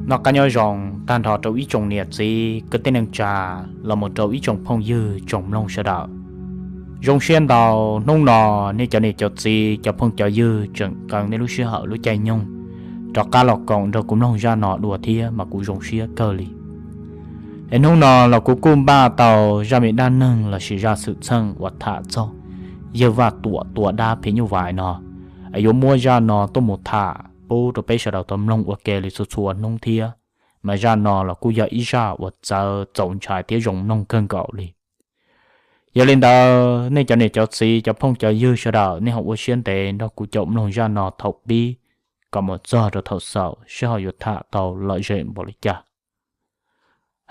Noj qab nyob zoo tag nrho rau ib tsoom niam txiv kwv tij neej tsa los mus rau ib tsoom phooj ywg tsoom mloog sawv daws. Zoo siab ntau, hnub no nej cov niam cov txiv cov phooj cov ywg tseem qee nej lub sij hawm lub caij nyoog rov qab los koom nrog kuv mloog zaj no dua thiab mas kuv zoo siab kawg li. Es hnub no los kuv kuj npaj tau zaj me dab neeg lossis zaj xwm txheej uas tham txog yawg Vaj Tuam tua dab phim nyuj vais no, es yuav muab zaj no tuaj mus tham pub rau peb sawv daws tau mloog ua ke li txhua txhua hnub thiab. Mas zaj no los kuj yog ib zaj uas txawv txaus ntshai thiab zoo mloog kawg nkaus li. Yog li ntawd nej cov niam cov txiv cov phooj cov ywg sawv daws nej ho ua siab ntev nrog kuv caum mloog zaj no thaum pib kom mus txog rau thaum xaus seb ho yuav tham tau lom zem npaum li cas.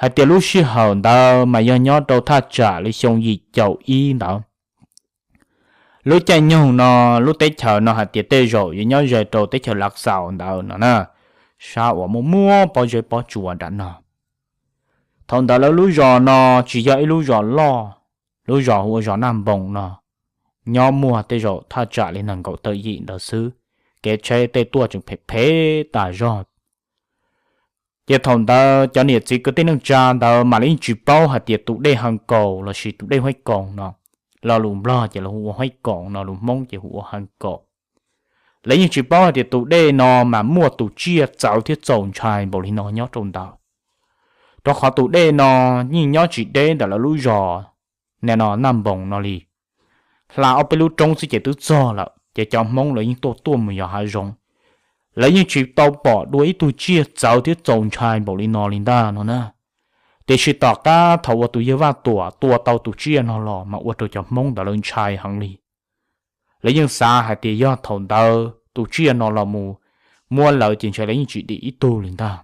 Hais tias lub sij hawm ntawd mas yog nyob rau thaj tsam li xyoo yim caum ib ntawd. Lub caij nyoog no, lub teb chaws no hais tias tej zaum yuav nyob ze rau teb chaws Lav Xaus ntawd no na, sab uas muaj muaj pob zeb pob tsuas nram no. Thaum ntawd lawv lub zos no tsis yog ib lub zos loj, lub zos hu ua zos Naj Npoos no, nyob muaj tej zaum thaj tsam li nees nkaum tawm yim ntawd xwb, kev tsheb tej tuaj tseem phem phem tas zog. Ces thaum ntawd cov niam txiv kwv tij neej tsa ntawd mam li yeej tsis paub hais tias tus dej Hee Kaus lossis tus dej Huaib Koos no, lo lus Nplog ces lawv hu ua Huaib Koos no, lus Hmoob ces hu ua Hee Kaus. Lawv yeej tsis paub hais tias tus dej no mas muaj tus tsiaj txawv thiab txaus ntshai npaum li no nyob rau ntawd, rau qhov tus dej no yeej nyob tsis deb ntawm lawv lub zos, nim no Naj Npoos no li. Hla ob peb lub roob xwb ces twb txog lawm, ces cov Hmoob lawv yeej tuaj tuaj mus yos hav zoov. Lawv yeej tsis tau pom dua ib tug tsiaj txawv thiab txaus ntshai npaum li no li ntag no na. Tiam sis tom qab thaum uas tus yawg Vaj Tuam tua tau tus tsiaj no los mas ua rau cov Hmoob ntawd lawv ntshai heev li. Lawv yeej xav hais tias yog thaum ntawd tus tsiaj no los mus muab lawv ces ntshai lawv yeej tsis dim ib tug li ntag.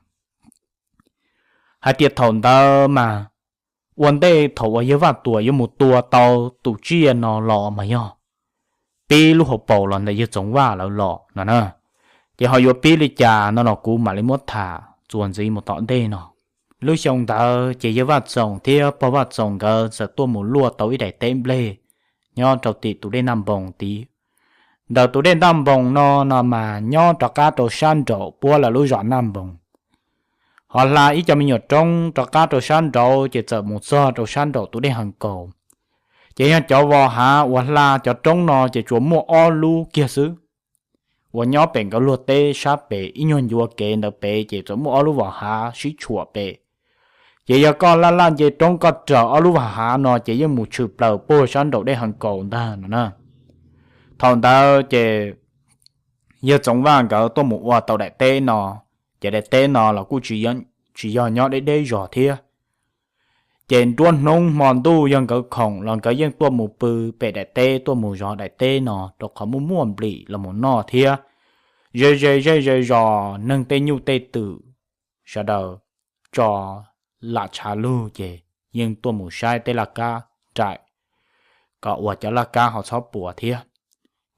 Hais tias thaum ntawd mas ua ntej thaum uas yawg Vaj Tuam yuav mus tua tau tus tsiaj no los mas yog pib lub hauv paus los ntawm yawg Txoov Vaj lawv los no na. Ces ho yuav pib li cas no los kuv mam li muab tham txuas ntxiv mus tom ntej no. Lub xyoo ntawd ces yawg Vaj Txoos thiab pog Vaj Txoos nkawd txawm tuaj mus luaj tau ib daim teb nplej nyob rau tim tus dej Naj Npoos tid. Ntawm tus dej Naj Npoos no no mas nyob rov qab rau sab nraum puab lawv lub zos Naj Npoos. Ho hla ib co me nyuam roob rov qab rau sab nraud ces txawm mus txog rau sab nraum tus dej Hee Kaus. Ces yog cov vos hav uas hla cov roob no ces tsuas muaj ob lub kiag xwb, uas nyob pem nkawd luag teb sab pem ib nyuag ncua kev ntawd pem ces txawm muaj ob lub vos hav sib tshuam pem. Ces yog koj laj laj nce roob koj raws ob lub vos hav no ces yeej mus tshwm plaws puag sab nraum dej Hee Kaus ntag no na. Thaum ntawd ces yawg Txoov Vaj nkawd tuaj mus ua tau daim teb no, ces daim teb no los kuj tsis yog nyob deb deb zos thiab. Ces nruab hnub hmo ntuj yog nkawd khoom los nkawd yeej tuaj mus pw pem daim teb, tuaj mus zov daim teb no rau qhov muaj muaj nplim los mus noj thiab. Ze ze zej ze zos neeg tej nyuj tej twm, sawv daws tso lam tshav lug ces yeej tuaj mus saib tej laj kab nraim, kom uas cov laj kab ho txhob puas thiab,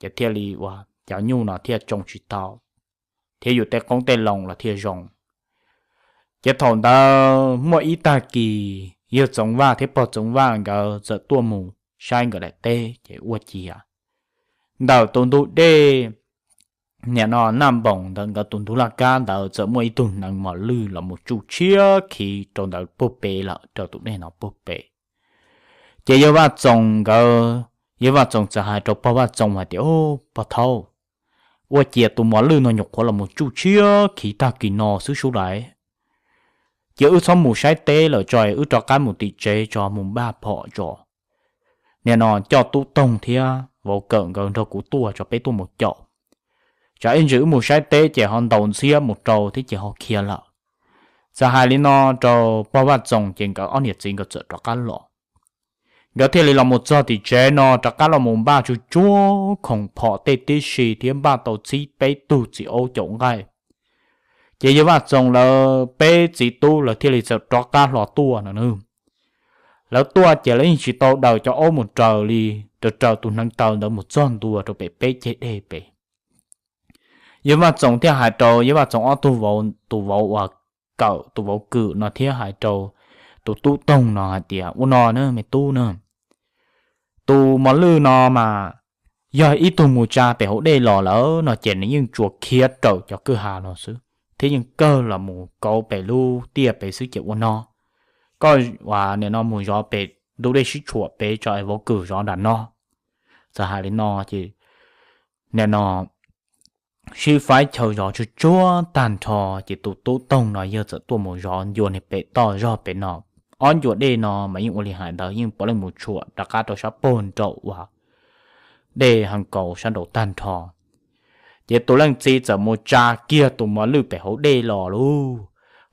ces thiaj li uas cov nyuj no thiaj tsoo tsis tau, thiab yus tej qoob tej loo los thiaj zoo. Ces thaum ntawd muaj ib tag kis yawg Txoov Vaj thiab pog Txoov Vaj nkawd txawm tuaj mus saib nkawd daim teb ces ua ciav ntawm tus ntug dej, nim no Naj Npoos ntawd nkawd tus ntug laj kab ntawd txawm muaj ib tug hneev mos lwj los mus tsuj tshiab khiv rau ntawd puag pem lawm, rau tus dej no puag pem. Ces yawg Vaj Txoos nkawd, yawg Vaj Txoos txawm hais rau pog Vaj Txoos hais tias, Pog Thaub, ua ciav tus mos lwj no nyuam qhuav los mus tsuj tshiab khiv tag kis no xwb sub lais. Cia wb txhob mus saib teb lawm tso, wb rov qab mus tim tsev tso, mus npaj phom tso. Nim no coj tub Toog thiab vauv Kawm nkawd nrog kuv tuaj tso, peb tuaj mus caum. Tsam ib ntsis wb mus saib teb ces ho ntaus ntxhiab mus rau thiab ces ho khiav lawm. Txawm hais li no rau pog Vaj Txoos ces nkawd ob niam txiv nkawd txawm rov qab los. Nkawd thiaj li los mus txog tim tsev no rov qab los mus npaj tsuag tsuag khoom phom tej tib si thiab npaj tau txhib peb tug txiv aub caum nqaij. Ces yawg Vaj Txoos lawv peb txiv tub lawv thiaj li txawm rov qab hlo tuaj no na. Lawv tuaj ces lawv yeej tsis tau daws cov aub mus raws li, raws raws tus hneev taw ntawd mus txog ntua rau pem peb ceg dej pem. Yawg Vaj Txoos thiaj hais rau yawg Vaj Txoos ob tug vauv, tus vauv uas Kawm, tus vauv Kwm no thiab hais rau tus tub Toog no hais tias, Ua no na me tub na, tus mos lwj no mas yog ib tug mus tsa pem hauv dej los lawm no ces nws yeej tsuas khiav raws cov kwj ha los xwb, thiab yeej kawg los mus kauv pem lub tiaj pem xwb ces ua no, koj nim no mus zov pem ntug dej sib tshuam pem tso es vauv kws zov nram no. Txawm hais li no ces nim no sib faib chaw zov tsuag tsuag tag nrho ces tus tub Toog no yawg txawm tuaj mus zov ncua niag pem toj zog pem no. Ob ncua dej no mas yeej ua li hais ntawd yeej puav leej mus tshuam rov qab rau sab pag nraum uas dej Hee Kaus sab nraud tag nrho. Ces tus leej txiv txawm mus tsa kiag tus mos lwj pem hauv dej los lauj.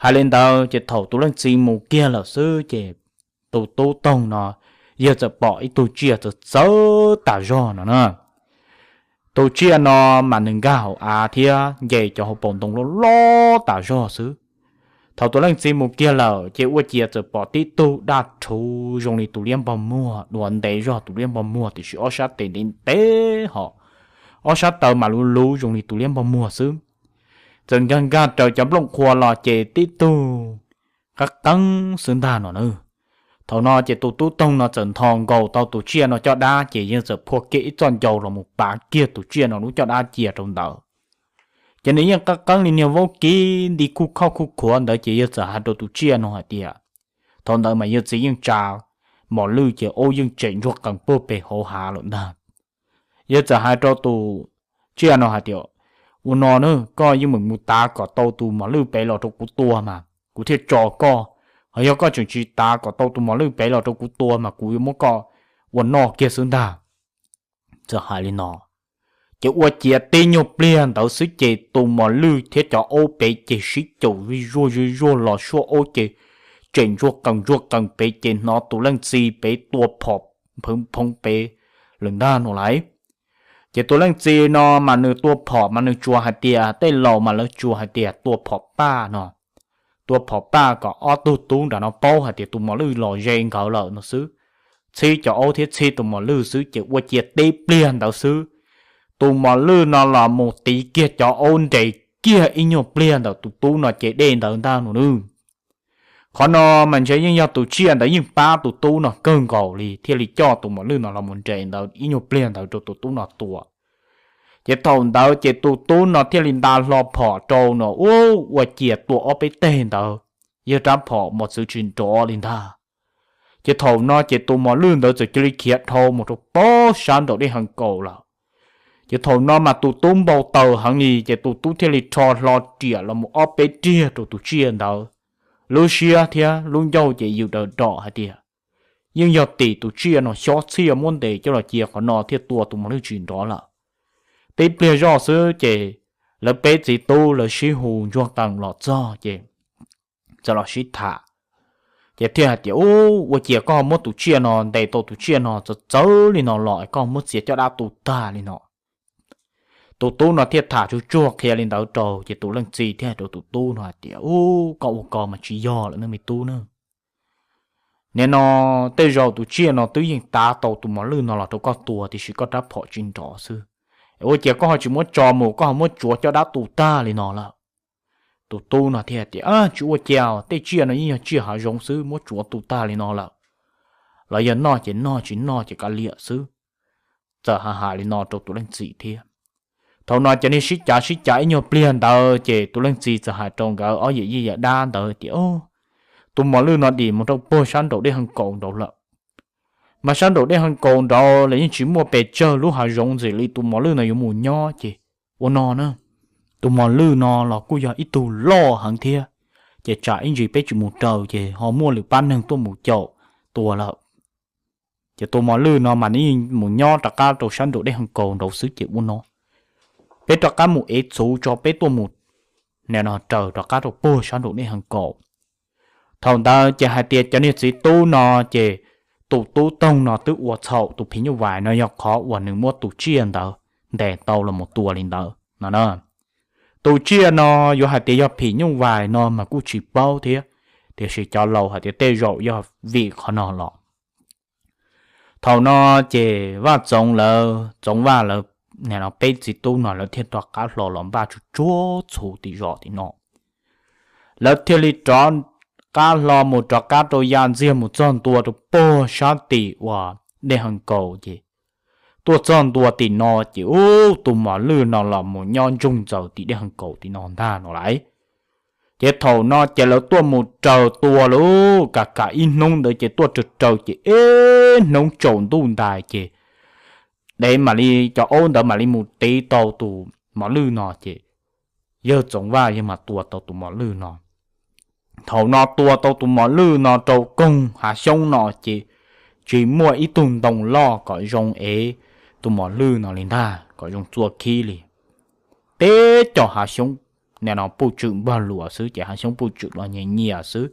Hais li ntawd ces thaum tus leej txiv mus kiag lawm xwb ces tus tub Toog no yawg txawm pom ib tug tsiaj txawv txawv tas zog no na. Tus tsiaj no mas nws nkag hauv av thiab nce cov hauv paus ntoo loj loj tas zog xwb. Thaum tus leej txiv mus kiag lawm ces ua ciav txawm pom tib tug daj rhuv zoo li tus liab npog muag, dua ntev zog tus liab npog muag tiam sis ob sab tes ntev ntev hos ob sab taw mas luv luv zoo li tus liab npog muag xwb. Txawm nkag nkag raws cov nplooj qhuav los ces tib tug qab qeeb xwb ntag no na. Thaum no ces tus tub Toog no txawm ntho nkaus tau tus tsiaj no caj dab ces yawg txawm phua kiag ib txoj ncau los mus pav kiag tus tsiaj no lub caj dab cia rau ntawd. Ces nws yeej qab qeeb li niag vaub kib nti khuj khauj khuj khuav ntawd ces yawg txawm hais rau tus tsiaj no hais tias, thaum ntawd mas yawg txiv yeej tsa mos lwj ces aub yeej tsem ntsuag qees puag pem hauv hav lawm ntag. Yawg txawm hais rau tus tsiaj no hais tias, ua no na, koj yeej meem mus tav kom tau tus mos lwj pem los rau kuv tua mas kuv thiaj tso koj, ho yog koj tseem tsis tav kom tau tus mos lwj pem los rau kuv tua mas kuv yuav muab koj ua noj kiag xwb ntag. Txawm hais li no, ces ua ciav tib nyuag pliag ntawd xwb ces tus mos lwj thiab cov aub pem ces sib caum zuj zuag zuj zuag los suab aub ces tsem ntsuag qees ntsuag qees pem ces hnov tus leej txiv pem tua phom phoo pem lawm ntag no lauj. Ces tus leej txiv no mas nws tua phom mas nws tsuas hais tias, tej laus mas lawv tsuas hais tias tua phom paj no, tua phom paj kom ob tug tub nram no paub hais tias tus mos lwj los ze nkawd lawm no xwb. Txhib cov aub thiab txhib tus mos lwj xwb ces ua ciav tib pliag ntawd xwb, tus mos lwj no los mus tiv kiag cov aub nres kiag ib nyuag pliag ntawm tus tub no ces dej ntawd ntag no nawb. Qhov no mas ntshe yeej yog tus tsiaj ntawd yeej pab tus tub no kawg nkaus li thiaj li coj tus mos lwj no los mus nres ntawd ib nyuag pliag ntawd rau tus tub no tua. Ces thaum ntawd ces tus tub no thiaj li nta hlo phom rau no ua, ua ciav tua ob peb teg ntawd, yawg rab phom mos txwv tsis nrov li ntag. Ces thaum no ces tus mos lwj ntawd txawm cia li khiav dhau mus rau pem sab nraum dej Hee Kaus lawm. Ces thaum no mas tus tub npau taws heev li ces tus tub thiaj li rho hlo riam los mus ob peb riag rau tus tsiaj ntawd. Lub siab thiab lub ncauj ces yws daws rom hais tias, yeej yog tim tus tsiaj no xyob txhiaj muab ntes coj los cia qhov no thiaj tua tus mos lwj tsis nrov lawm. Tib pliag zoj xwb ces lawv peb txiv tub lawv sib hu ntsuag qees los txog ces txawm los sib tham. Ces thiaj hais tias, ua ciav koj muab tus tsiaj no ntes tau tus tsiaj no txawv txawv li no los koj muab txiav caj dab tu tag li no. Tus tub no thiaj tham tsuag tsuag qhia li ntawd rau ces tus leej txiv thiaj hais rau tus tub no hais tias, u, koj ua ko mas tsis yog lawm ne me tub na. Nim no tej zaum tus tsiaj no twb yeej tav tau tus mos lwj no los rau koj tua tiam sis koj rab phom tsis nrov xwb. Ua ciav koj ho tsis muab tso mus, koj ho muab tsuav caj dab tu tag li no lawm. Tus tub no thiaj tias, tsis ua cas, tej tsiaj no yeej yog tsiaj hav zoov xwb, muab tsuav tu tag li no lawm, los yog noj ces noj, tsis noj ces kav liam xwb. Txawm hais hais li no rau tus leej txiv thiab. Thaum no cov niag sib cav sib cav ib nyuag pliag ntawd ces tus leej txiv txawm hais rau nkawd ob yawm yij yawm dab ntawd tias, tus mos lwj no dim mus rau puag sab nraum dej Hee Kaus nraud lawm. Mas sab nraum dej Hee Kaus nraud los yeej tsis muaj pes tsawg lub hav zoov ntxim li tus mos lwj no yuav mus nyob ces ua no na, tus mos lwj no los kuj yog ib tug loj heev thiab, ces tsam ib ntsis peb tsis mus raws ces ho muaj lwm pab neeg tuaj mus caum tua lawm. Ces tus mos lwj no mas nws yeej mus nyob rov qab rau sab nraum dej Hee Kaus nraud xwb ces ua no, peb rov qab mus ev txhuv tso peb tuaj mus raws rov qab rau puag sab nraum dej Hee Kaus. Thaum ntawd ces hais tias cov niag txiv tub no ces tus tub Toog no twb ua txhaum, tus phim nyuj vais no yog qhov uas nws muab tus tsiaj ntawd ntes tau los mus tua li ntawd no na. Tus tsiaj no yuav hais tias yog phim nyuj vais no mas kuj tsis paub thiab, tiam sis cov laus hais tias tej zaum yog vim qhov no los. Thaum no ces Vaj Txoov lawv, Txoov Vaj lawv, peb txiv tub no lawv thiaj rov qab hlo los npaj tsuag tsuag txhuv tim zos tim no. Lawv thiaj li rov qab hlo mus rov qab rau ya ntxiag mus txog ntua rau puag sab tim uas dej Hee Kaus ces tuaj txog ntua tim no ces ub, tus mos lwj no los mus nyob ntsoog ntxaws tim dej Hee Kaus tim no ntag no lauj. Ces thaum no ces lawv tuaj mus raws tua lub kam kam ib hnub ntawd ces tuaj raws raws ces ib hnub tsaus ntuj ntais ces dev mam li, cov aub ntawd mam li mus tiv tau tus mos lwj no ces yawg Txoov Vaj yawg mam tua tau tus mos lwj no. Thaum no tua tau tus mos lwj no rau koog hav xyoob no ces tsis muaj ib tug ntoo loj kom zoo ev tus mos lwj no li ntag, kom zoo txua khib li. Teb cov hav xyoob nim no puj tswm npog luas xwb ces hav xyoob puj tswm los nyias nyias xwb,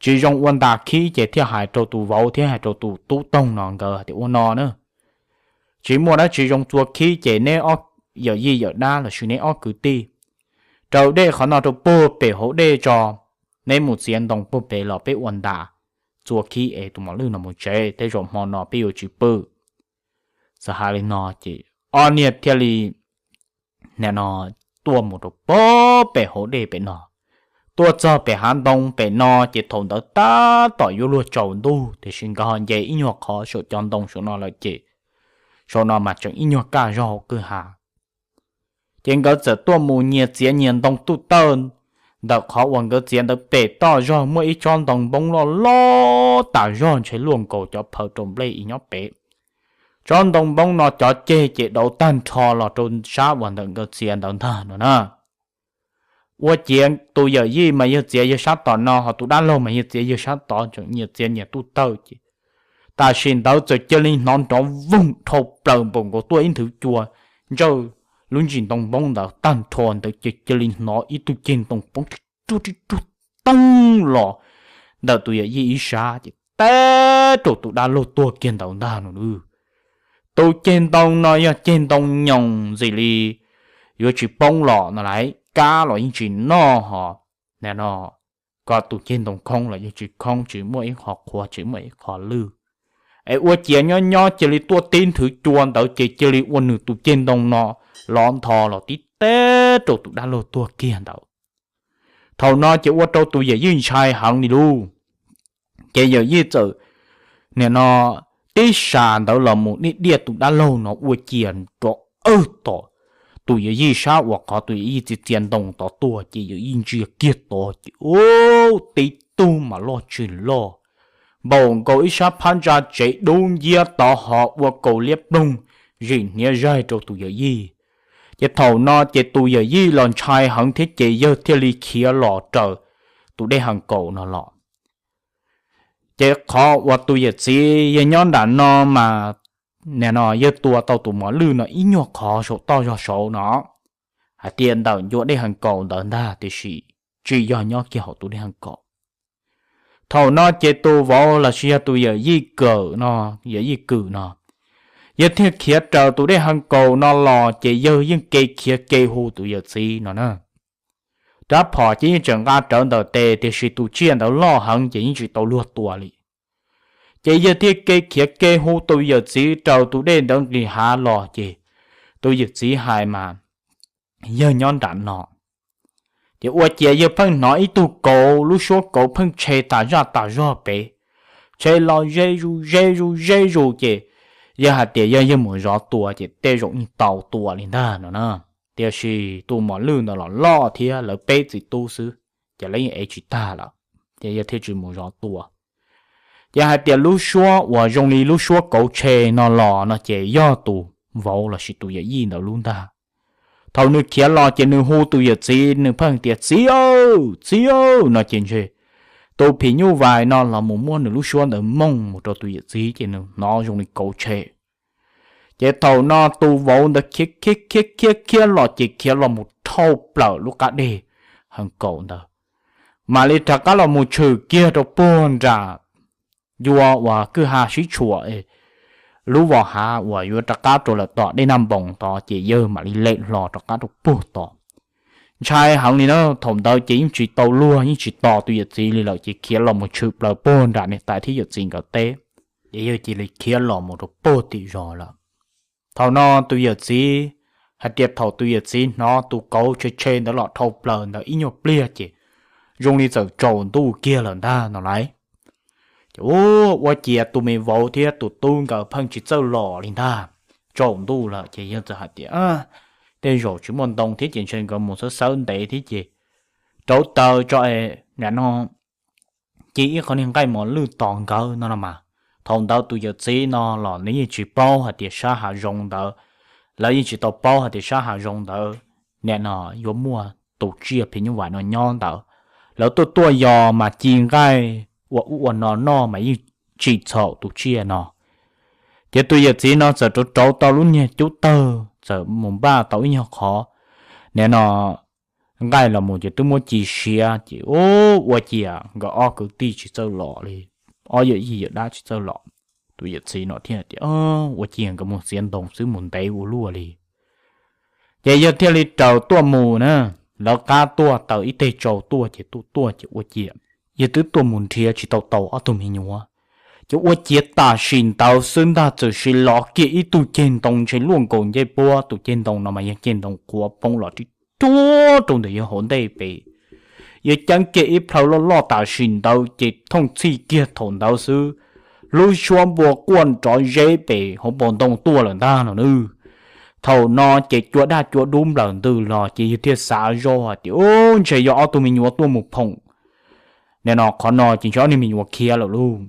tsis zoo ua ntas khib ces thiaj hais rau tus vauv thiab hais rau tus tub toog no nkawd tias ua no na, tsis muaj dab tsi zoo txua khib ces neb ob yawm yij yawm dab los sis neb ob kwv tij raws dej qhov no rau puag pem hauv dej tso, neb mus txiav ntoo puag pem los peb ua ntas txua khib es tus mos lwj no mus tsev, tej zaum hmo no peb yuav tsis pw. Txawm hais li no ces ob niag thiaj li nim no tuaj mus rau puag pem hauv dej pem no. Tuaj txog pem hav ntoo pem no ces thaum ntawd tab tom yuav luag tsaus ntuj tiam sis nkawd ho nce ib nyuag qhov saum cov ntoo saum no lawm ces saum no mas tseem ib nyuag kaj zog hauv kwj ha. Ces nkawd txawm tuaj mus nyias txiav nyias ntoo tuj tawj. Ntawm qhov uas nkawd txiav ntawd pem toj zog muaj ib tsob ntoo npoob loj loj tas zog ntshe luaj nkaus cov phaw rau nplej ib nyob pem. Tsob ntoo npoob no cov ceg ces dauv tag nrho los rau sab uas ntawm nkawd txiav ntawd ntag no na. Ua ciav tus yawm yij mas yawg txiav yawg sab tom no, ho tus dab laug mas yawg txiav yawg sab tod, tseem nyias txiav nyias tuj tawj ces tam sim ntawd txawm cia li hnov nrov voog dhau plaws npaum nkaus tuaj ib nthwv cua ntsawj lub ntsis ntoo npoob ntawd tag nrho ntawd ces cia li hnov ib tug ceg ntoo poob ri ruj ri ruj toog los ntawm tus yawm yij ib sab ces teb rau tus dab laug tuag kiag ntawd ntag no. Tus ceg ntoo no yog ceg ntoo nyoos ntxim li yuav tsis poob los no lais, kab los yeej tsis noj ho no, kom tus ceg ntoo khoob los yeej tsis khoob, tsis muaj ib qho qhuav tsis muaj ib qho lwj. Es ua ciav nyob nyob cia li tuaj tib nthwv cua ntawd ces cia li ua nws tus ceg ntoo no lov ntho los tib teb rau tus dab laug tuag kiag ntawd. Thaum no ces ua rau tus yawm yij ntshai heev li lauj. Ces yawm yij txawm nim no tib sa ntawd los mus diaj diaj tus dab laug no ua ciav nrov awg tom tus yawm yij sab uas qhov tus yawm yij txiav txiav ntoo tod tuaj ces yawm yij ntsia kiag tod ces ub tib tug mas loj tsis loj npaum nkaus ib sab phab ntsa tsev dub nciab tod ho ua kaus liab ploog zim hniav zaig rau tus yawm yij. Ces thaum no ces tus yawm yij los ntshai heev thiab ces yawg thiaj li khiav los raws tus dej hees kaum no los. Ces qhov uas tus yawm txiv yawg nyob nram no mas nim no yawg tua tau tus mos lwj no ib nyuag qhov saum toj zog saud no, hais tias ntawm ncua dej hees kaum ntawd ntag tiam sis tsis yog nyob kiag hauv tus dej hees kaum. Thaum no ces tus vauv los sis yog tus yawm yij kawm no, yawm yij kwm no, yawg thiaj khiav raws tus dej hees kaum no los ces yawg yeej ke khiav ke hu tus yawm txiv no na. Rab phom ces yeej tseem nqa rawv ntawm tes tiam sis tus tsiaj ntawd loj heev ces yeej tsis tau luag tua li. Ces yawg thiaj ke khiav ke hu tus yawm txiv raws tus dej ntawd nqis hav los ces tus yawm txiv hais mas yawg nyob nram no. Ces ua ciav yawg pheej hnov ib tug kauv, lub suab kauv pheej tshe tas zaj tas zog pem, tshe los ze zus ze zus ze zus ces yawg hais tias yog yawg mus zov tua ces tej zaum yeej tau tua li ntag no na. Tiam sis tus mos lwj ntawd los loj thiab lawv peb txiv tub xwb, ces lawv yeej ev tsis tag lawm, ces yawg thiaj tsis mus zov tua. Ces hais tias lub suab uas zoo li lub suab kauv tshe no los no ces yog tus vauv los sis tus yawm yij ntawd lub ntag. Thaum nws khiav los ces nws hu tus yawm txiv, nws pheej tias txiv aw, txiv aw no ces ntshe tus phim nyuj vais no los mus muab nws lub suab ntawd mooj mus rau tus yawm txiv ces nws hnov zoo li kauv tshe. Ces thaum no tus vauv ntawd khiav khiav khiav khiav khiav los ces khiav los mus dhau plaws lub qab dej hees kaum ntawd, mam li rov qab los mus tshwm kiag rau puag nram ncua uas kwj ha sib tshuam lub vos hav uas yuav rov qab rau lawm tom dej Naj Npoos tod ces yawg mam li lem hlo rov qab rau puag tod. Ntshai heev li na, thaum ntawd ces yeej tsis tau luag yeej tsis tos tus yawm txiv li lawm ces khiav los mus tshwm plaws puag nram niam tais thiab yawm txiv nkawd teb, ces yawg cia li khiav los mus rau puag tim zos lawm. Thaum no tus yawm txiv hais tias thaum tus yawm txiv hnov tus kauv tshe tshe ntawd los dhau plaws ntawd ib nyuag pliag ces zoo li txawm tsaus ntuj kiag lawm ntag no lauj. Ces ua ciav tus me vauv thiab tus tub nkawd pheej tsis txawj los li ntag, tsaus ntuj lawm ces yawg txawm hais tias tej zaum tsis muaj ntoo thiab ces ntshe nkawd mus xawb xawb ntev thiab ces rauv taws tso es nim no ci ib qho niag nqaij mos lwj tos nkawd no no mas. Thaum ntawd tus yawm txiv no los nws yeej tsis paub hais tias sab hav zoov ntawd, lawv yeej tsis tau paub hais tias sab hav zoov ntawd nim no yuav muaj tus tsiaj phim nyuj vais no nyob ntawd. Lawv tuaj tuaj yos mas ci nqaij ua ub ua no noj mas yeej tsim txhaum tus tsiaj no. Ces tus yawm txiv no txawm rauv rauv tau lub niag cub tawg, txawm mus npaj tau ib nyuag qhov nim no nqaij los mus ces twb muab ci siav ces ua ciav nkawd ob kwv tij tsis txawj los li, ob yawm yij yawm dab tsis txawj los. Tus yawm txiv no thiaj tias ua ciav nkawd mus txiav ntoo xwb, mus ntev ua luaj li. Ces yawg thiaj li raws tuaj mus na, lawv qab tuaj taws ib teg tsau tuaj ces tuaj tuaj ces ua ciav yawg twb tuaj mus nrhiav tsis tau tau ob tug me nyuam. Ces ua ciav tam sim ntawd xwb ntag txawm sim los kiag ib tug ceg ntoo ntshe luaj nkaus ncej puab, tus ceg ntoo no mas yog ceg ntoo qhuav poob los rib ruag rau ntawm yawg hauv ntej pem. Yawg ceeb kiag ib plhaw loj loj tam sim ntawd ces thooj txhij kiag thaum ntawd xwb, lub suab npua quaj nrov zeb pem hauv paus ntoo tuaj lawm ntag no nawb. Thaum no ces cua daj cua dub nplawm ntws los ces yawg thiaj xav zoj hais tias ub, ntshe yog ob tug me nyuam tuaj mus phoom nim no qhov no ces ntshe ob niag me nyuam khiav lawm lauj.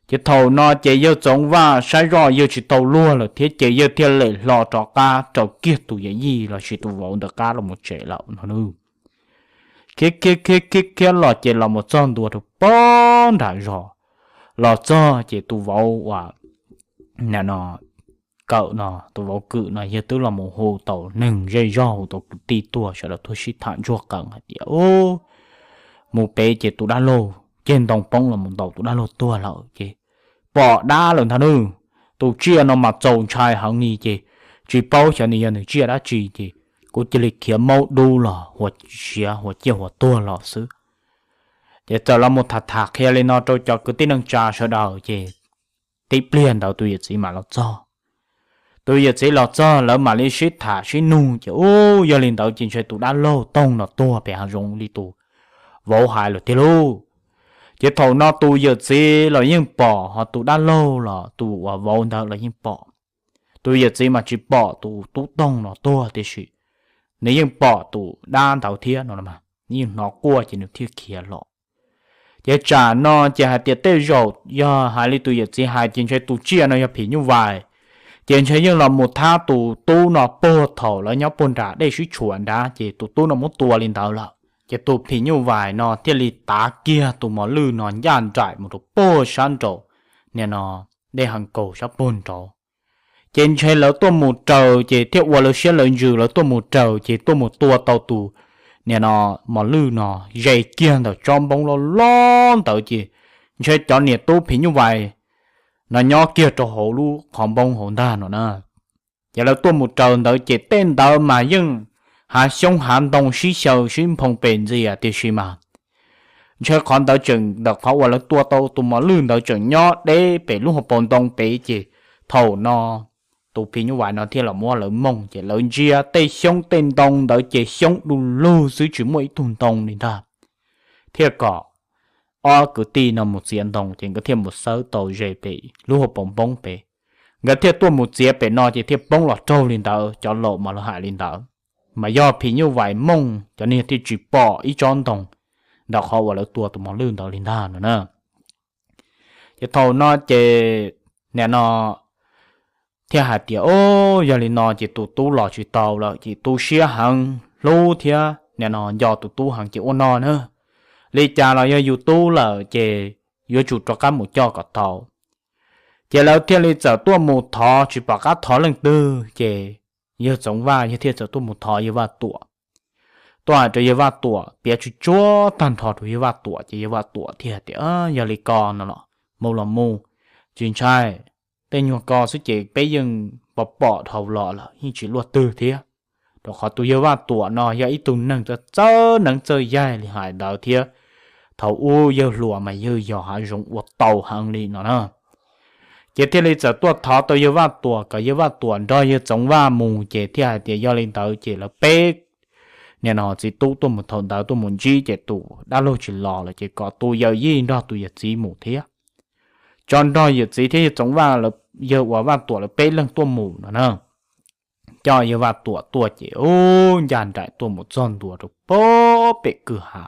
Ces thaum no ces yawg Txoov Vaj saib zoj yawg tsis tau luag lawm thiab ces yawg thiaj li hlo rov qab raws kiag tus yawm yij los sis tus vauv ntawm qab los mus tsev lawm no nawb. Khiav khiav khiav khiav khiav los ces los mus txog ntua rau pem nram zos. Los txog ces tus vauv uas nim no Kawm no, tus vauv Kwm no yawg twb los mus hu tau neeg zej zog, hu tau kwv tij tuaj, sawv daws tuaj sib tham ntsuag qees hais tias ub, mus pem ces tus dab laug ceg ntoo poob los mus ntaus tus dab laug tuag lawm ces pom dab lawm ntag nawb. Tus tsiaj no mas txaus ntshai heev li ces tsis paub xyov nws yog nws tsiaj dab tsi ces kuv cia li khiav maub dub los hua siav hua ciaj hua tuag los xwb. Ces txawm los mus tham tham qhia li no rau cov kwv tij neej tsa sawv daws ces tib pliag ntawd tus yawm txiv mam los txog. Tus yawm txiv los txog lawv mam li sib tham sib nug ces ub, yog li ntawd ces ntshe tus dab laug toog no tuag pem hav zoov li tus vauv hais lawm tiag lauj. Ces thaum no tus yawm txiv los yeej pom, ho tus dab laug los tus uas vauv ntawd los yeej pom. Tus yawm txiv mas tsis pom tus tub toog no tuag tiam sis nws yeej pom tus dab ntawd thiab no, nws yeej hnov quaj ces nws thiaj khiav los. Ces tsam no ces hais tias tej zaum yog hais li tus yawm txiv hais ces ntshe tus tsiaj no yog phim nyuj vais, ces ntshe yeej los mus thab tus tub no puag thaum lawv nyob puag nram dej sib tshuam nrad ces tus tub no muab tua li ntawd lawm. Ces tus phim nyuj vais no thiaj li tav kiag tus mos lwj no ncaj nraim mus rau puag sab nraum, nim no dej Hee Kaug sab puag nraud. Ces ntshe lawv tuaj mus raws ces thiaj ua lawv siab lawv ntsws, lawv tuaj mus raws ces tuaj mus tua tau tus, nim no mos lwj no ze kiag ntawm tsob npoob loj loj ntawd ces ntshe cov niam tub phim nyuj vais no nyob kiag rau hauv lub qhov npoob hauv ntag no na. Ces lawv tuaj mus raws ntawd ces tej ntawd mas yeej hav xyoob hav ntoo sib xyaw sib nphoo pes ntxias tiam sis mas ntshe qhov ntawd tseem ntawm qhov uas lawv tua tau tus mos lwj ntawd tseem nyob deb pem lub hauv paus ntoo pem ces thaum no tus phim nyuj vais no thiaj los muab lawv mooj ces lawv ntsia tej xyoob tej ntoo ntawd ces xyoob du lug xwb tsis muaj ib tug ntoo li ntag. Thiaj kom ob kwv tij no mus txiav ntoo ces nkawd thiaj mus xawb tau ze pem lub hauv paus npoob pem. Nkawd thiaj tuaj mus txiav pem no ces thiaj poob los raug li ntawd, cov laus mas lawv hais li ntawd. Mas yog phim nyuj vais mooj cov niag thiaj tsis pom ib tsob ntoo ntawm qhov uas lawv tua tus mos lwj ntawd li ntag no na. Ces thaum no ces nim no thiaj hais tias o, yog li no ces tus tub los tsis tau lawm ces tu siab heev hlub thiab nim no nco tus tub heev ces ua no na, li cas los yog yus tub lawm ces yuav tsum rov qab mus coj kom tau. Ces lawv thiaj li txawm tuaj mus thov tsis pom qab thov leej twg ces yawg Txoov Vaj yawg thiaj txawm tuaj mus thov yawg Vaj Tuam. Tuaj hais rau yawg Vaj Tuam piav tsuj tsuag tag nrho rau yawg Vaj Tuam ces yawg Vaj Tuam thiaj tias yog li ko no los mus los mus, tsis ntshai, tej nyuag ko xwb ces peb yeej pom pom dhau los lawm yeej tsis luaj twg thiab. Rau qhov tus yawg Vaj Tuam no yog ib tug neeg txawj neeb txawj yaig li hais ntawd thiab, thaum ub yawg hluas mas yawg yos hav zoov ua tau heev li no na. Ces thiaj li txawm tuaj thov tau yawg Vaj Tuam kom yawg Vaj Tuam nrog yawg Txoov Vaj mus ces thiaj hais tias yog li ntawd ces lawv peb nim no txiv tub tuaj mus thaum ntawd tuaj mus ntsib ces tus dab laug tsis los lawm ces kom tus yawm yij nrog tus yawm txiv mus thiab. Tso nrog yawm txiv thiab yawg Txoov Vaj, yawg uas Vaj Tuam lawv peb leeg tuaj mus no na. coj yawg Vaj Tuam tuaj ces ub ncaj nraim tuaj mus txog ntua rau pem kwj ha.